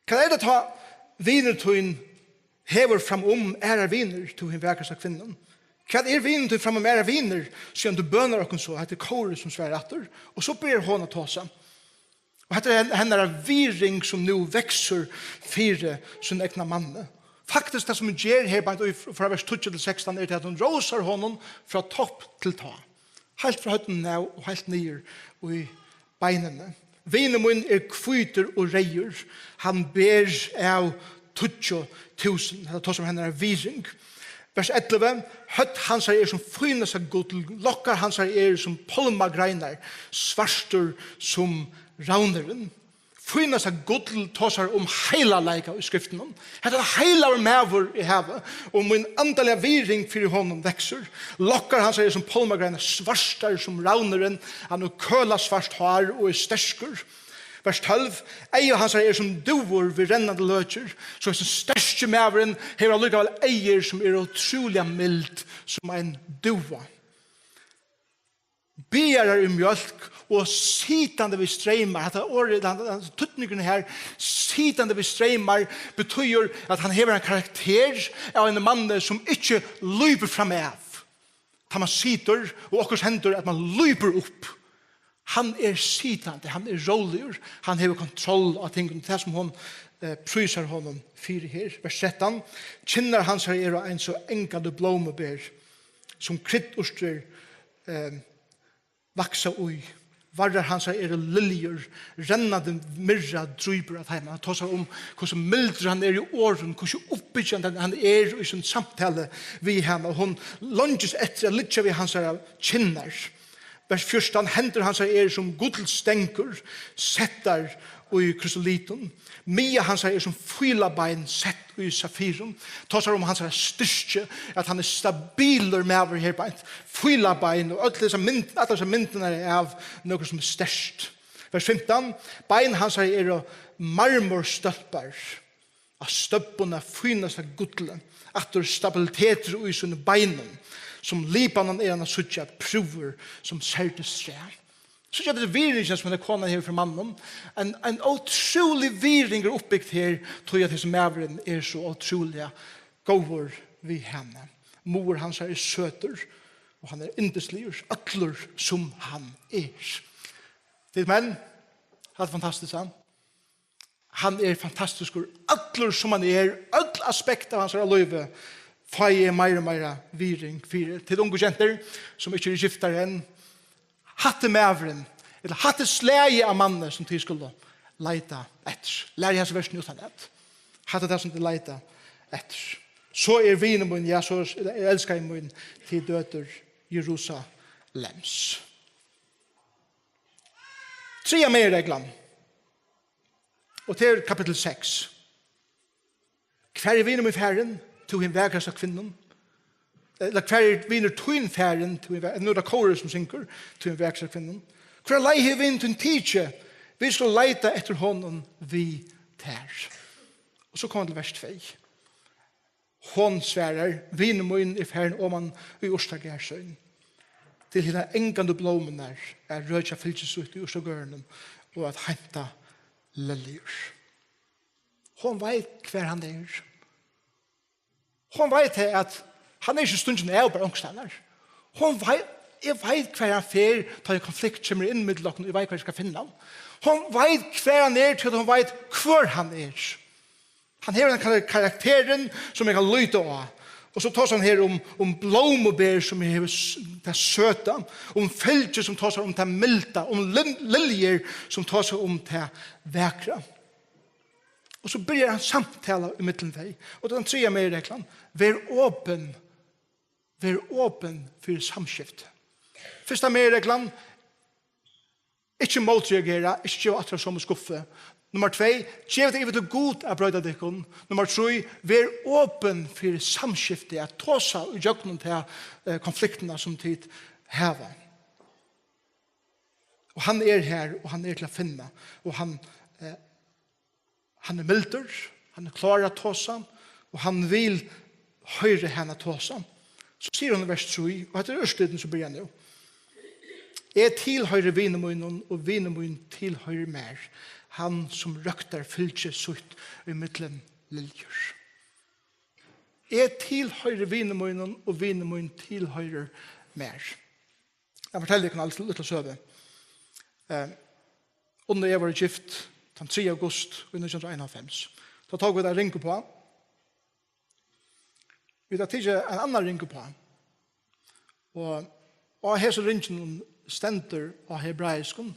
Hvat er tað tá, vinur tín hevur fram um aðrar vinir, tú hin vakrasta kvinnan? Hvat er vinur tín fram um aðrar vinir, síðan tú bønar okkum so? Hetta er kórið, sum svarar aftur. Og so byrjar hon at tosa. Og hetta er hen-, hennara virðing, sum nú veksur fyri sín egna manni. Faktiskt, tað, sum hon ger her, beint í, frá vers tíggju til sekstan, er tað, at hon rósar honum frá topp til tá. Heilt frá høvdinum av og heilt niður í beinini. "Vinur mín er hvítur og reyður, hann ber av tíggju túsund." Hetta tosar um hennara virðing. Vers ellivu: "Høvd hansara er sum fínasta gull, lokkar hansara eru sum pálmagreinar, svartur sum ravnurin." Fínasta gull tosar um heilagleika í Skriftunum. Hetta er ein heilagur maður eg havi, og mín andaliga virðing fyri honum veksur. Lokkar hansara eru sum pálmagreinar, svartar sum ravnurin, hann hevur kølasvart hár og er sterkur. Vers tólv: "Eygu hansara eru sum dúvur við rennandi løkir." So hesin sterki maðurin hevur allíkavæl eygu, sum eru ótrúliga mild sum ein dúva. Biðarar í mjólk og sitandi við streymar. Hatta orðið, hann, hann, týdningurin her, sitandi við streymar, betýður, at hann hevur ein karakter av einum manni, sum ikki lýpur fram av. Tá man situr, og okkurt hendir, at man lýpur upp. Hann er sitandi, hann er róligur, hann hevur kontroll á tingum. Tað, sum hon, eh, prísar honum fyri her. Vers trettan: "Kinnar hansara eru eins og angandi blómuber, sum kryddurtir, eh, vaksa í. Varrar hansara eru liljur, rennandi myrra drýpur av teimum." Hann tosar um, hvussu mildur hann er í orðum, hvussu uppbyggjandi hann er í sín samtalu við hana, og hon leingist eftir at liggja við hansara kinnar. Vers fjúrtan: "Hendur hansara eru sum gullstangur, settar í krysolitum. Miða hansara er sum fílabein, sett í safirum." Tosar um hansara styrki, at hann er stabilur maður her beint. Fílabein og øll hesar mynd-, allar hesar myndirnar av nøkrum sum er sterkt. Vers fimtan: "Bein hansara eru marmorstólpar, á støbbum av fínasta gulli. Aftur stabilitetur í sínum beinum. Sum Libanon er hann at síggja, prúður sum serdistræ." Síggja, tað er virðingin, sum henda konan hevur fyri manninum. Ein, ein ótrúlig virðing er uppbygd her, tí at hesin maðurin er so ótrúliga góður við hana. Muður hansara er søtur, og hann er yndisligur, allur sum hann er. Tit menn, hatta er fantastiskt, ha? Hann er fantastiskur, allur sum hann er, øll aspekt av hansara lívi fái eg meira og meira virðing fyri. Tit ungu gentur, sum ikki eru giftar enn, hatta er maðurin, ella hatta er slagið av manni, sum tit skulu leita eftir. Lærið hasi versini uttanat. Hatta er tað, sum tit leita eftir. So er vinur mín, ja, so er elskaði mín, tit døtur Jerusalems. Triðja meginreglan. Og tað er kapittul seks. Hvar er vinur mín farin? Tú hin vakrasta kvinnan. Ella, hvar er vinur tín farin? Tú hin va-, nú er tað kórið sum syngur, tú hin vakrasta kvinnan. Hvørja leið hevur vinur tín tikið? Vit skulu leita eftir honum við tær. Og so koma vit til vers tvey. Hon svarar: Vinur mín er farin oman í urtagarð sín, til hinar angandi blómurnar, at røkja fylgi sítt í urtagørðinum og at heinta liljur. Hon veit, hvar hann er. Hon veit tað, at hann er ikki stungin av bara onkustaðni. Hon veit, eg veit, hvar hann fer, tá ein konflikt kemur inn millum okkum, eg veit, hvar eg skal finna hann. Hon veit, hvar hann er, tí at hon veit, hvør hann er. Hann hevur ein kar-, karakterin, sum eg kann líta á. Og so tosar hann her um, um blómuber sum hevur s-, tað søta, um fylgi sum tosar um tað milda, um lil-, liljur sum tosar um tað vakra. Og so byrjar ein samtala ímillum tey. Og tað er tann triðja meginreglan. Ver opin. Ver opin fyri samskifti. Fyrsta meginreglan, ikki mótreagera, ikki geva aftur av somu skuffu. Nummar tvey, gev tað yvir til Gud at broyta tykkum. Nummar trý, ver opin fyri samskifti, at tosa í gjøgnum ta, eh, konfliktina sum tit hava. Og hann er her, og hann er til at finna, og hann, eh, hann er mildur, hann er klár at tosa, og hann vil hoyra hana tosa. So sigur hann í vers trý, og hetta er úrslitin sum byrjar nú. Eg tilhoyri vini mínum, og vini mín tilhoyrir mær, hann sum røktar fylgi sítt ímillum liljur. Eg tilhoyri vini mínum, og vini mín tilhoyrir mær. Eg fortelji tykkum eina lítla, lítla søgu. Eh, Unni og eg vóru gift tann triðja august í nítjan hundrað og einoghálvfems. Tá tóku vit ein ring uppá. Vit hava tikið ein annan ring uppá. Og á hesum ringinum stendur á hebraiskum: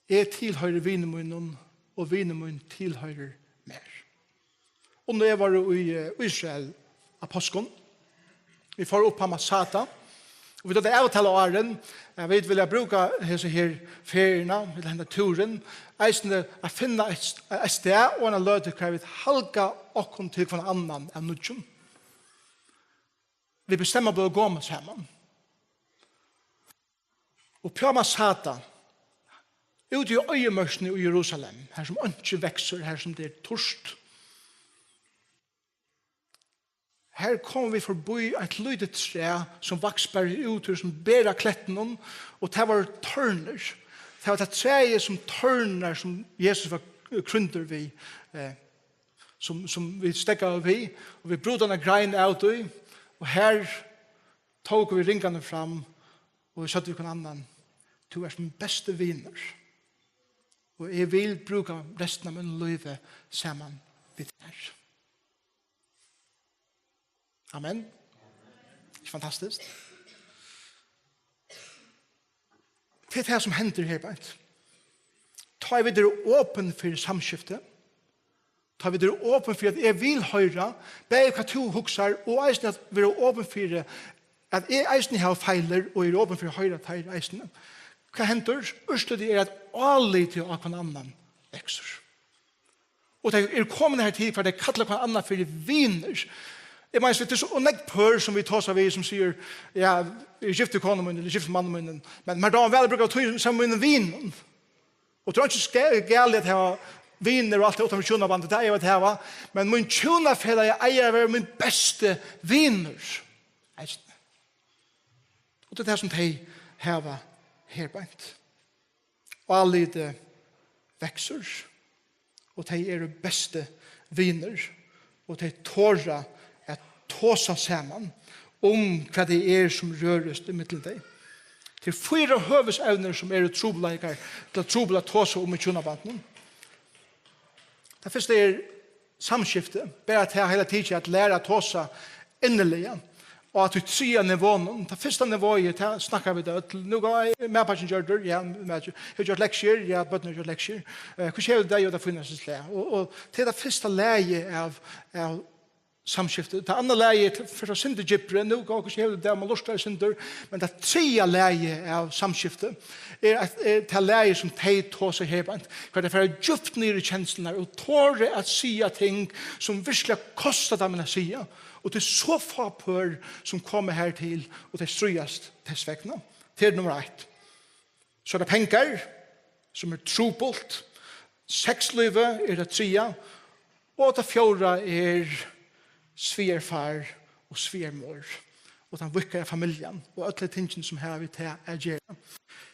Eg tilhoyri vini mínum, og vini mín tilhoyrir mær. Unni og eg vóru í, eh, Ísrael á páskum. Vit fóru upp á Masada, og vit høvdu avtalað áðrenn, at vit vilja brúka hesa her feriuna, ella henda túrin, eisini at finna eitt, eitt stað og eina løtu, hvar vit halga okkum til hvønn annan av nýggjum. Vit bestemma at blíva gomul saman. Og uppi á Masada, úti í oyðimørkini í Jerusalem, har sum einki veksur, har sum tað er turt, har komu vit forbí eitt lítið træ, sum vaks bara út úr, sum ber á klettunum, og tað vóru tornir. Tað var tað træið, sum tornar, sum Jesus var krýndur við, eh, sum, sum vit steðgaðu við, og vit brutu eina grein av tí, og har tóku vit ringarnar fram, og vit søgdu við hvønn annan: Tú ert mín besti vinur, og eg vil brúka restina av mínum lívi saman við tær. Amen. Ikki fantastiskt? Tað er tað, sum hendir her beint. Tá vit eru opin fyri samskifti, tá vit eru opin fyri, at eg vil hoyra bæði, hvat tú hugsar, og eisini at vera opin fyri, at eg eisini havi feilir, og eri opin fyri at hoyra teir eisini. Hvat hendir? Úrslitið er, at álitið á hvønn annan veksur. Og tey eru komin her til, hvar tey kalla hvønn annan fyri vinir. Eg meini, tað er so nógv pør, sum vit tosa við, sum sigur: Ja, eg gifti konu míni, ella gifti manni míni, men mær dámar væl at brúka tíð saman við mínum vinum. Og tað er ikki ska-, galið at hava vinir og alt tað uttan fyri hjúnabandið, tað eiga vit at hava, men mín hjúnafelagi eigur at vera mín besti vinur eisini. Og tað er tað, sum tey hava her beint. Álitið veksur, og tey eru bestu vinir, og tey tora at tosa saman um, hvat tað er, sum rørist ímillum tey. Tað eru fýra høvuðsevnir, sum eru trupulleikar, ella trupul at tosa um í hjúnabandinum. Tað fyrsta er samskifti, bara tað heila tikið at læra at tosa inniliga. Og at tí triðja nivónum, tað fyrsta nivóið, tað snakka vit øll. Nú er matpakkin gjørdur, ja, matur. Hevur gjørt lektiur, ja, børnini hava gjørt lektiur. Eh, hvussu hevur tú tað? Jú, tað fínasta slag. Og, og tað er tað fyrsta lagið av, av samskifti. Tað annað lagið er til, fer so sindur djúpri. Nú, hvussu hevur tú tað? Man lurtar eitt sindur. Men tað triðja lagið av samskifti er, at, er tað lagið, sum tey tosa her beint. Hvar tey fara djúpt niður í kenslurnar og tora at siga ting, sum virkuliga kostar teimum at siga. Og tað er so fá pør, sum koma her til, og tey stríðast tess vegna. Tað er nummar eitt. So er tað pengar, sum er trupult. Sexlívið er tað triðja. Og tað fjórða er svigerfar og svigermor. Og tann víðkaða familjan og øll tey tingini, sum hava við tað at gera.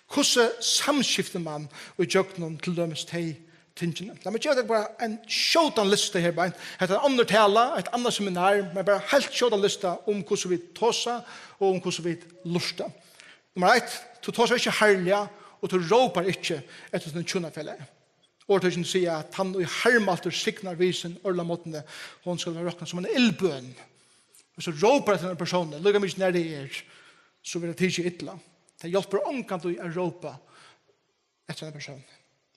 Hvussu samskiftir mann í gjøgnum til dømis tey tingini? Lat meg geva tær bara ein skjótan lista her beint. Hetta er ein onnur tala, eitt annað seminar, men bara heilt skjótan lista um hvussu vit tosa og um hvussu vit lurta. Nummar eitt, tú tosar ikki harðliga, og tú rópar ikki eftir tínum hjúnafelagi. Orðtøkini siga, at tann, ið harmaltur signar við sín árliga morgni, hon skal vera roknað sum ein illbøn. Og so rópar eftir einum persóni, líka mikið nær tað er, so verður tikið illa. Tað hjálpir ongantíð at rópa eftir einum persóni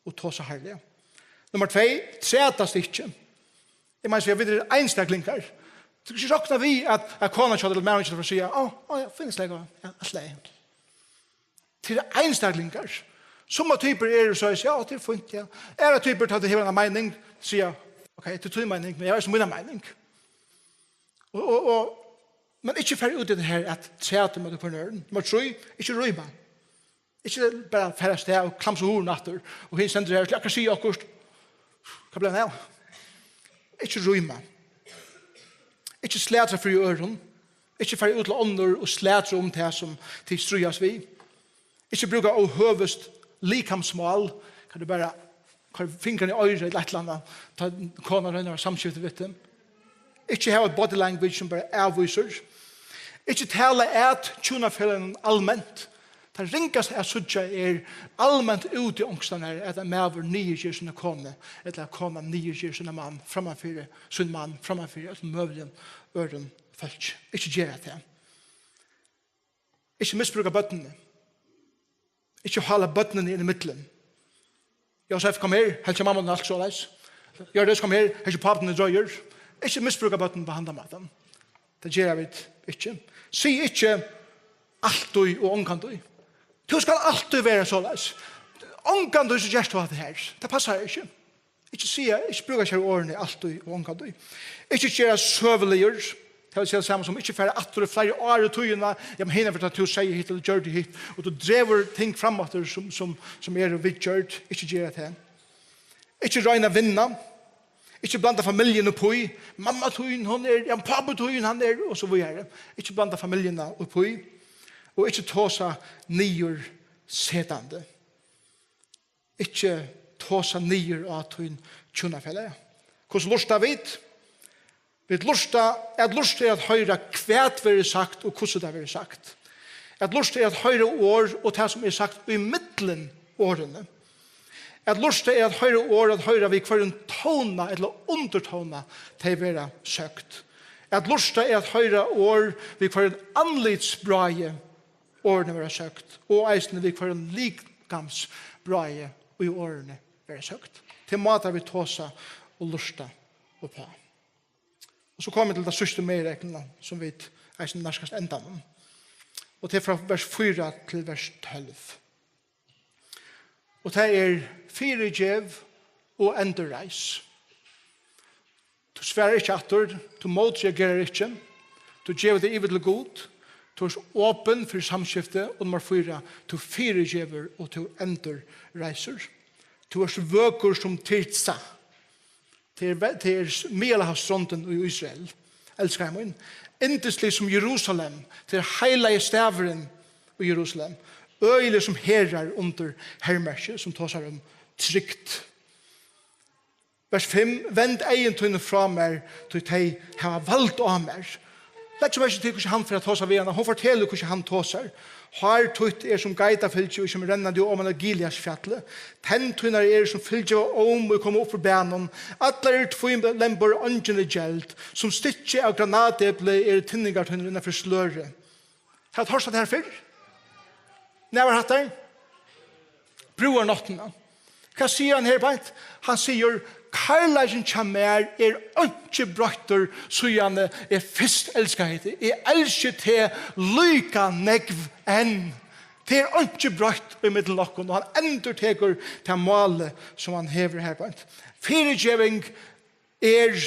og tosa harðliga. Nummar tvey, trætast ikki. Eg meini, so vit eru einstaklingar. Tú skal ikki rokna við, at, at konan hjá tær ella maðurin hjá tær fer at siga, "Á, á, ja, fínt, slett, ja, alt í lagi." Til einstaklingar. Summar typur eru so, ja, tað er fínt, ja. Aðrar typur, tá tú hevur eina meining, siga, "Ok, tað er tín meining, men eg havi eisini mína meining." Og, og, og, men ikki fara út í tað her at træta móti hvørjum øðrum. Nummar trý, ikki ríma. Ikki bara fara av stað og klamsa hurðina aftur, og hin stendur her og skal akkurát siga okkurt. Hvat bleiv hann av? Ikki ríma. Ikki slatra fyri øðrum. Ikki fara út til onnur og slatra um tað, sum tit stríðast við. Ikki brúka óhøvusligt likamsmál. Kann tú bara koyra fingurin í oyrað ella eitt ella annað, tá konan roynir at hava samskifti við teg? Ikki hava eitt body language sum bara avvísir. Ikki tala at hjúnafeløgunum alment. Tað ringasta at síggja er alment úti onkustaðni, at ein maður niðurger sína konu, ella at konan niðurger sína mann, frammanfyri sín mann, frammanfyri øllum møguligum øðrum fólki. Ikki gera tað. Ikki misbrúka børnini. Ikki hála børnini inn í millum. Jósef, kom her, helt hjá mamma og alt soleiðis. Hjørdis, kom her, helt hjá pápa og dreingir. Ikki misbrúka børnini á handan mátan. Tað gera vit ikki. Sig ikki altíð og ongantíð. Tú skal altíð vera soleiðis. Ongantíð so gert tú hatta her. Tað passar ikki. Ikki siga, ikki brúka sær orðini altíð og ongantíð. Ikki gera søguligur, tað vil siga, sama sum ikki fara aftur í fleiri ár í tíðina, ja, men hina ferð tá tú segði hitt ella gjørdi hitt, og tú dregur ting fram aftur sum, sum, sum eru viðgjørd, ikki gera tað. Ikki royna at vinna, ikki blanda familjuna upp í, mamma tín, hon er, ja, pápi tín, hann er, og so víðari. Ikki blanda familjuna upp í, og ikki tosa niðursetandi. Ikki tosa niður á tín hjúnafelag. Hvussu lurta vit? Vit lurta, at lurta er at hoyra, hvat verður sagt og hvussu tað verður sagt. At lurta er at hoyra orð og tað, sum er sagt í millum orðini. At lurta er at hoyra orð, at hoyra við hvørjum tóna ella undirtóna tey verða søgd. At lurta er at hoyra orð við hvørjum andlitsbrái orðini verða søgd, og eisini við hvørjum likamsbrái í orðini verða søgd. Tað er mátar vit tosa og lurta uppá. Og so koma vit til ta síðstu meginregluna, sum vit eisini nærkast endanum. Og tað er frá vers fýra til vers tólv. Og tað er: Fyrigev og endurreis. Tú svarar ikki aftur, tú mótreagerar ikki, tú gevur teg yvir til Gud, tú ert opin fyri samskifti, og nummar fýra, tú fyrigevur og tú endurreisir. Tú ert vøkur sum Tirsa. Tað er ve-, tað er Miðjarðarhavsstrondin í Ísrael. Elskaði mín. Yndislig sum Jerusalem. Tað er heilagi staðurin í Jerusalem. Øgilig sum herar undir hermerki, sum tosar um trygd. Vers fimm: Vend eygum tínum frá mær, tí tey hava vald á mær. Legg merki til, hvussu hann fer at tosa við hana. Hon fortelur, hvussu hann tosar. Hár títt er sum geitafylgju, ið kemur rennandi oman á Gileadsfjalli. Tenn tínar eru sum fylgju av óm, ið koma upp úr baðnum. Allar eru tvílembur, eingin er geld. Sum stykki av granatepli eru tinningar tínar innan fyri slørið. Hava tit hoyrt hatta her fyrr? Nær var hatta? Brúðarnáttina. Hvat sigur hann her beint? Hann sigur: Kærleikin hjá mær er einki broyttur, síðani eg fyrst elskaði teg. Eg elski teg líka nógv enn. Tað er einki broytt í millum okkum, og hann endurtekur tað málið, sum hann hevur her beint. Fyrigeving er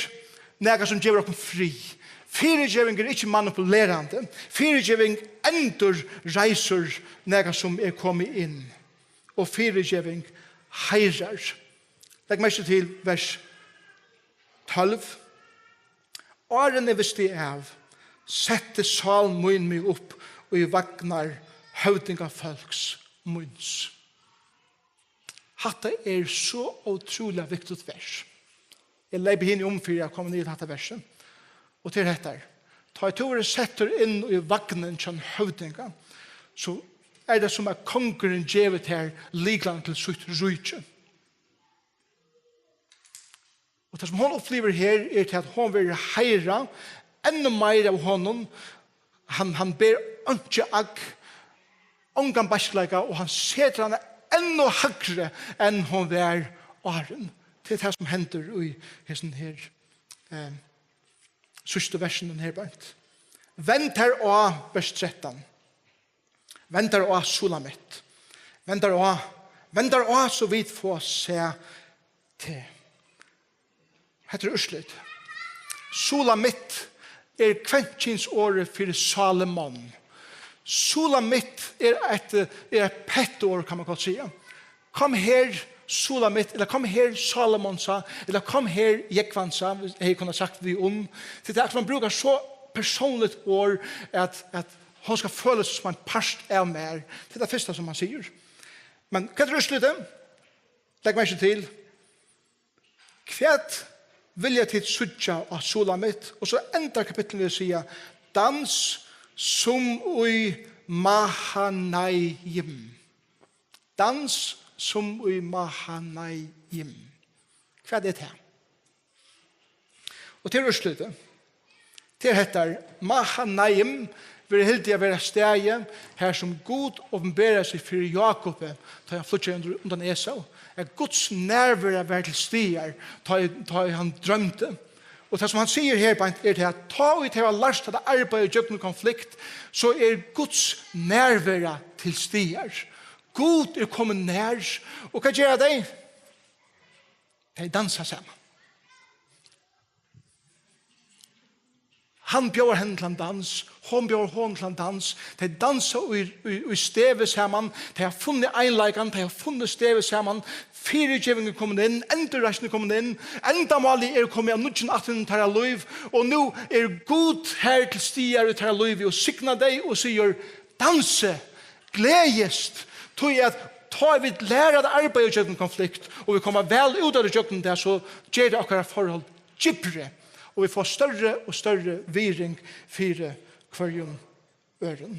nakað, sum gevur okkum frið. Fyrigeving er ikki manipulerandi. Fyrigeving endurreisir nakað, sum er komið inn. Og fyrigeving heirar. Legg merki til vers tólv. Áðrenn eg visti av, setti sál mín meg upp í vagnar høvdingafólks míns. Hatta er so ótrúliga viktigt vers. Eg leypi hini um fyri at koma niður til hatta versið. Og tað er hetta her. Tá tú verður settur inn í vagnin hjá einum høvdinga, so er tað sum at kongurin gevur tær lyklarnar til sítt ríki. Og tað, sum hon upplivir her, er til, at hon verður heiðrað enn meira av honum. Hann, hann ber einki agg, ongan beiskleika, og hann setir hana enn hægri, enn hon var áðrenn. Tað er tað, sum hendir í hesum her, eh, síðstu versunum her beint. Vend tær á, vers trettan. Vend tær á, Sulamit. Vend tær á, vend tær á, so vit fáa sæð teg. Hetta er úrslit. Sulamit er kvennkynsorðið fyri Salomon. Sulamit er eitt, er eitt pettuorð, kann man gott siga. Kom her, Sulamit, ella kom her, Salomonsa, ella kom her, Jógvansa, hevði eg kunnað sagt við um. Tí tað er, at man brúkar so persónligt orð, at, at hon skal føla seg sum ein part av mær. Tað er tað fyrsta, sum hann sigur. Men hvat er úrslitið? Legg merki til. Hvat vilja tit síggja á Sulamit? Og so endar kapitlinum við at siga, dans sum í Mahanaim. Dans sum í Mahanaim. Hvat er tað? Og til úrslitið. Til hetta, Mahanaim verður hildið at vera staðið, har sum Gud opinberaði seg fyri Jákupi, tá hann flýggjaði undir, undan Esau, at Guds nærvera var til staðar, tá ið, tá ið hann droymdi. Og tað, sum hann sigur her beint, er tað, at tá ið tey hava lært at arbeiða ígjøgnum konflikt, so er Guds nærvera til staðar. Gud er komin nær, og hvat gera tey? Tey dansa saman. Hann bjóðar henni til ein dans, hon bjóðar honum til ein dans. Tey dansa í, í, í stevi saman. Tey hava funnið einleikan, tey hava funnið stevið saman. Fyrigeving er komin inn, endurreisn er komin inn. Endamálið er komið av nýggjum aftur inn í teirra lív. Og nú er Gud her til staðar í teirra lívi og signar tey og sigur, dansið, gleðist, tí at tá vit læra at arbeiða ígjøgnum konflikt, og vit koma væl út av ígjøgnum tað, so ger tað okkara forhold djúpri, og vit fáa størri og størri virðing fyri hvørjum øðrum.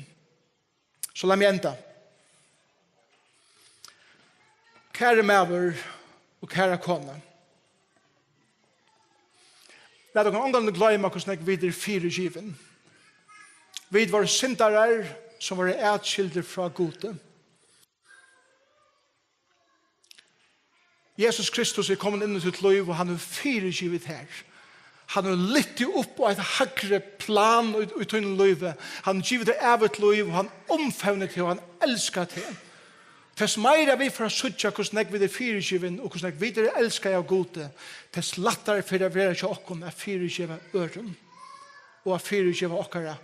So lat meg enda. Kæri maður og kæra kona, lat okkum ongantíð gloyma, hvussu nógv vit eru fyrigivin. Vit vóru syndarar, sum vóru atskildir frá Gudi. Jesus Kristus er komin inn í títt lív, og hann hevur fyrigivið tær. Hann hevur lyft teg upp á eitt hægri plan í, í tínum lívi. Hann hevur givið tær ævigt lív, og hann umfevnir teg, og hann elskar teg. Tess meira vit fara at síggja, hvussu nógv vit eru fyrigivin, og hvussu nógv vit eru elskaði av Gudi, tess lættari fer at vera hjá okkum at fyrigeva øðrum, og at fyrigeva okkara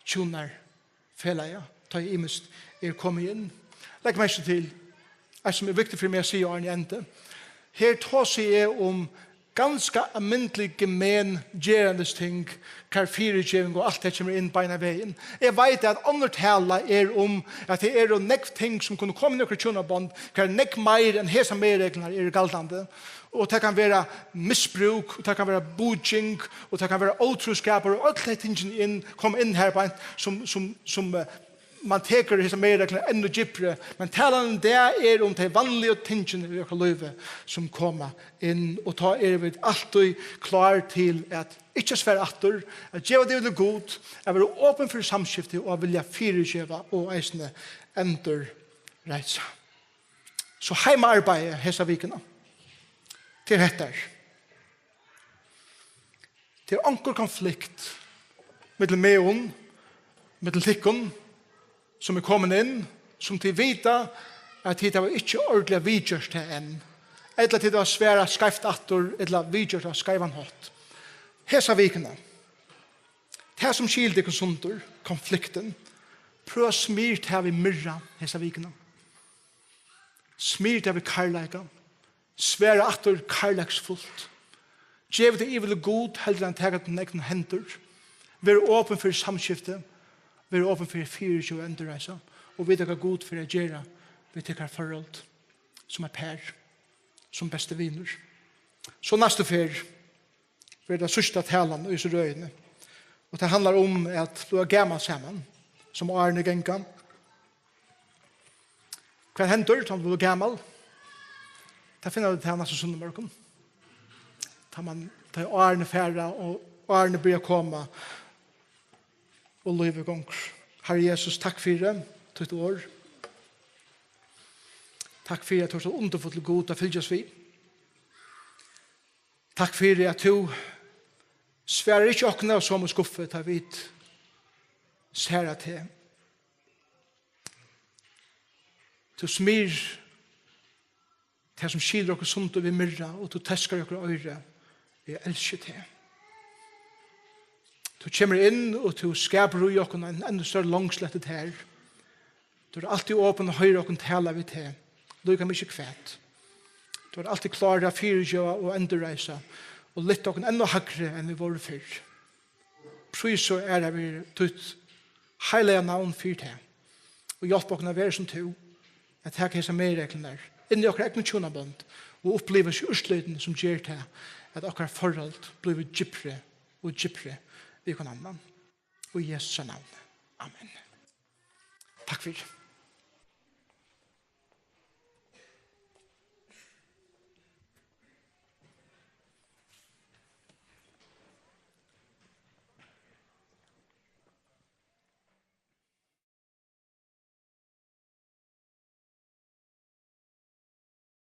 hjúnarfelaga, tá ið ymiskt er komið inn. Legg merki til, eitt sum er viktigt fyri meg at siga áðrenn eg endi. Her tosi eg um ganska almindeligt gemen gerandisting, hvar fyrigeving og alt tað kemur inn beinan vegin. Eg veit, at onnur tala er um, at tað eru nógv ting, sum kunnu koma inn í okkara hjúnabond, hvar nógv meir enn hesar meginreglurnar eru galdandi. Og tað kann vera misbrúk, og tað kann vera búking, og tað kann vera ótrúskapur, og øll tey tingini inn, koma inn her beint, sum, sum, sum, eh, man tekur hesa meginregluna enn djúpri, men talan í dag er um tey vanligu tingini í okkara lívi, sum koma inn, og tá eru vit altíð klár til at ikki svara aftur, at geva tað yvir til Gud, at vera opin fyri samskifti og at vilja fyrigeva og eisini endurreisa. So heimaarbeiði hesa vikuna, tað er hetta. Tað er onkur konflikt millum meg og, millum tykkum, sum er komin inn, sum tit vita, at tit hava ikki ordiliga viðgjørt tað enn, ella tit hava svarað skeivt aftur, ella viðgjørt á skeivan hátt. Hesa vikuna, tað sum skilur tykkum sundur, konfliktin, prøv at smyr tað við myrra hesa vikuna. Smyr tað við kærleika. Svara aftur kærleiksfult. Gev tað yvir til Gud, heldur enn taka tað í egnar hendur. Ver opin fyri samskifti. Ver opin fyri fyrigeving og endurreisa. Og vita hvat Gud fer at gera við tykkara forhold sum eitt par, sum bestu vinir. So næstu ferð verður tað síðsta talan í hesi røðini. Og tað handlar um at blíva gamal saman, sum árini ganga. Hvat hendir, tá man blívur gamal? Tað finna vit út av næsta sunnumorgun. Tá man, tá árini fara og árini byrja at koma og lívið gongur. Harri Jesus, takk fyri títt orð. Takk fyri at tú ert so undurfullur Gud at fylgjast við. Takk fyri at tú svarar ikki okkum av somu skuffu, tá vit særa teg. Tú smyr tað, sum skilir okkum sundur við myrra, og tú teskar í okkara oyru: Eg elski teg. Tú kemur inn, og tú skapar í okkum ein enn størri longsl eftir tær. Tú ert altíð opin og hoyrir okkum tala við teg, líka mikið hvat. Tú ert altíð klárur at fyrigeva og endurreisa og lyfta okkum enn hægri enn vit vóru fyrr. Prís og æra veri títt heilaga navn fyri tað. Og hjálp okkum at vera sum tú, at taka hesar meginreglurnar inn í okkara egnu hjúnabond og uppliva hesi úrslitini, sum ger tað, at okkara forhold blívur djúpri og djúpri við hvønn annan. Í Jesu navni. Amen. Takk fyri.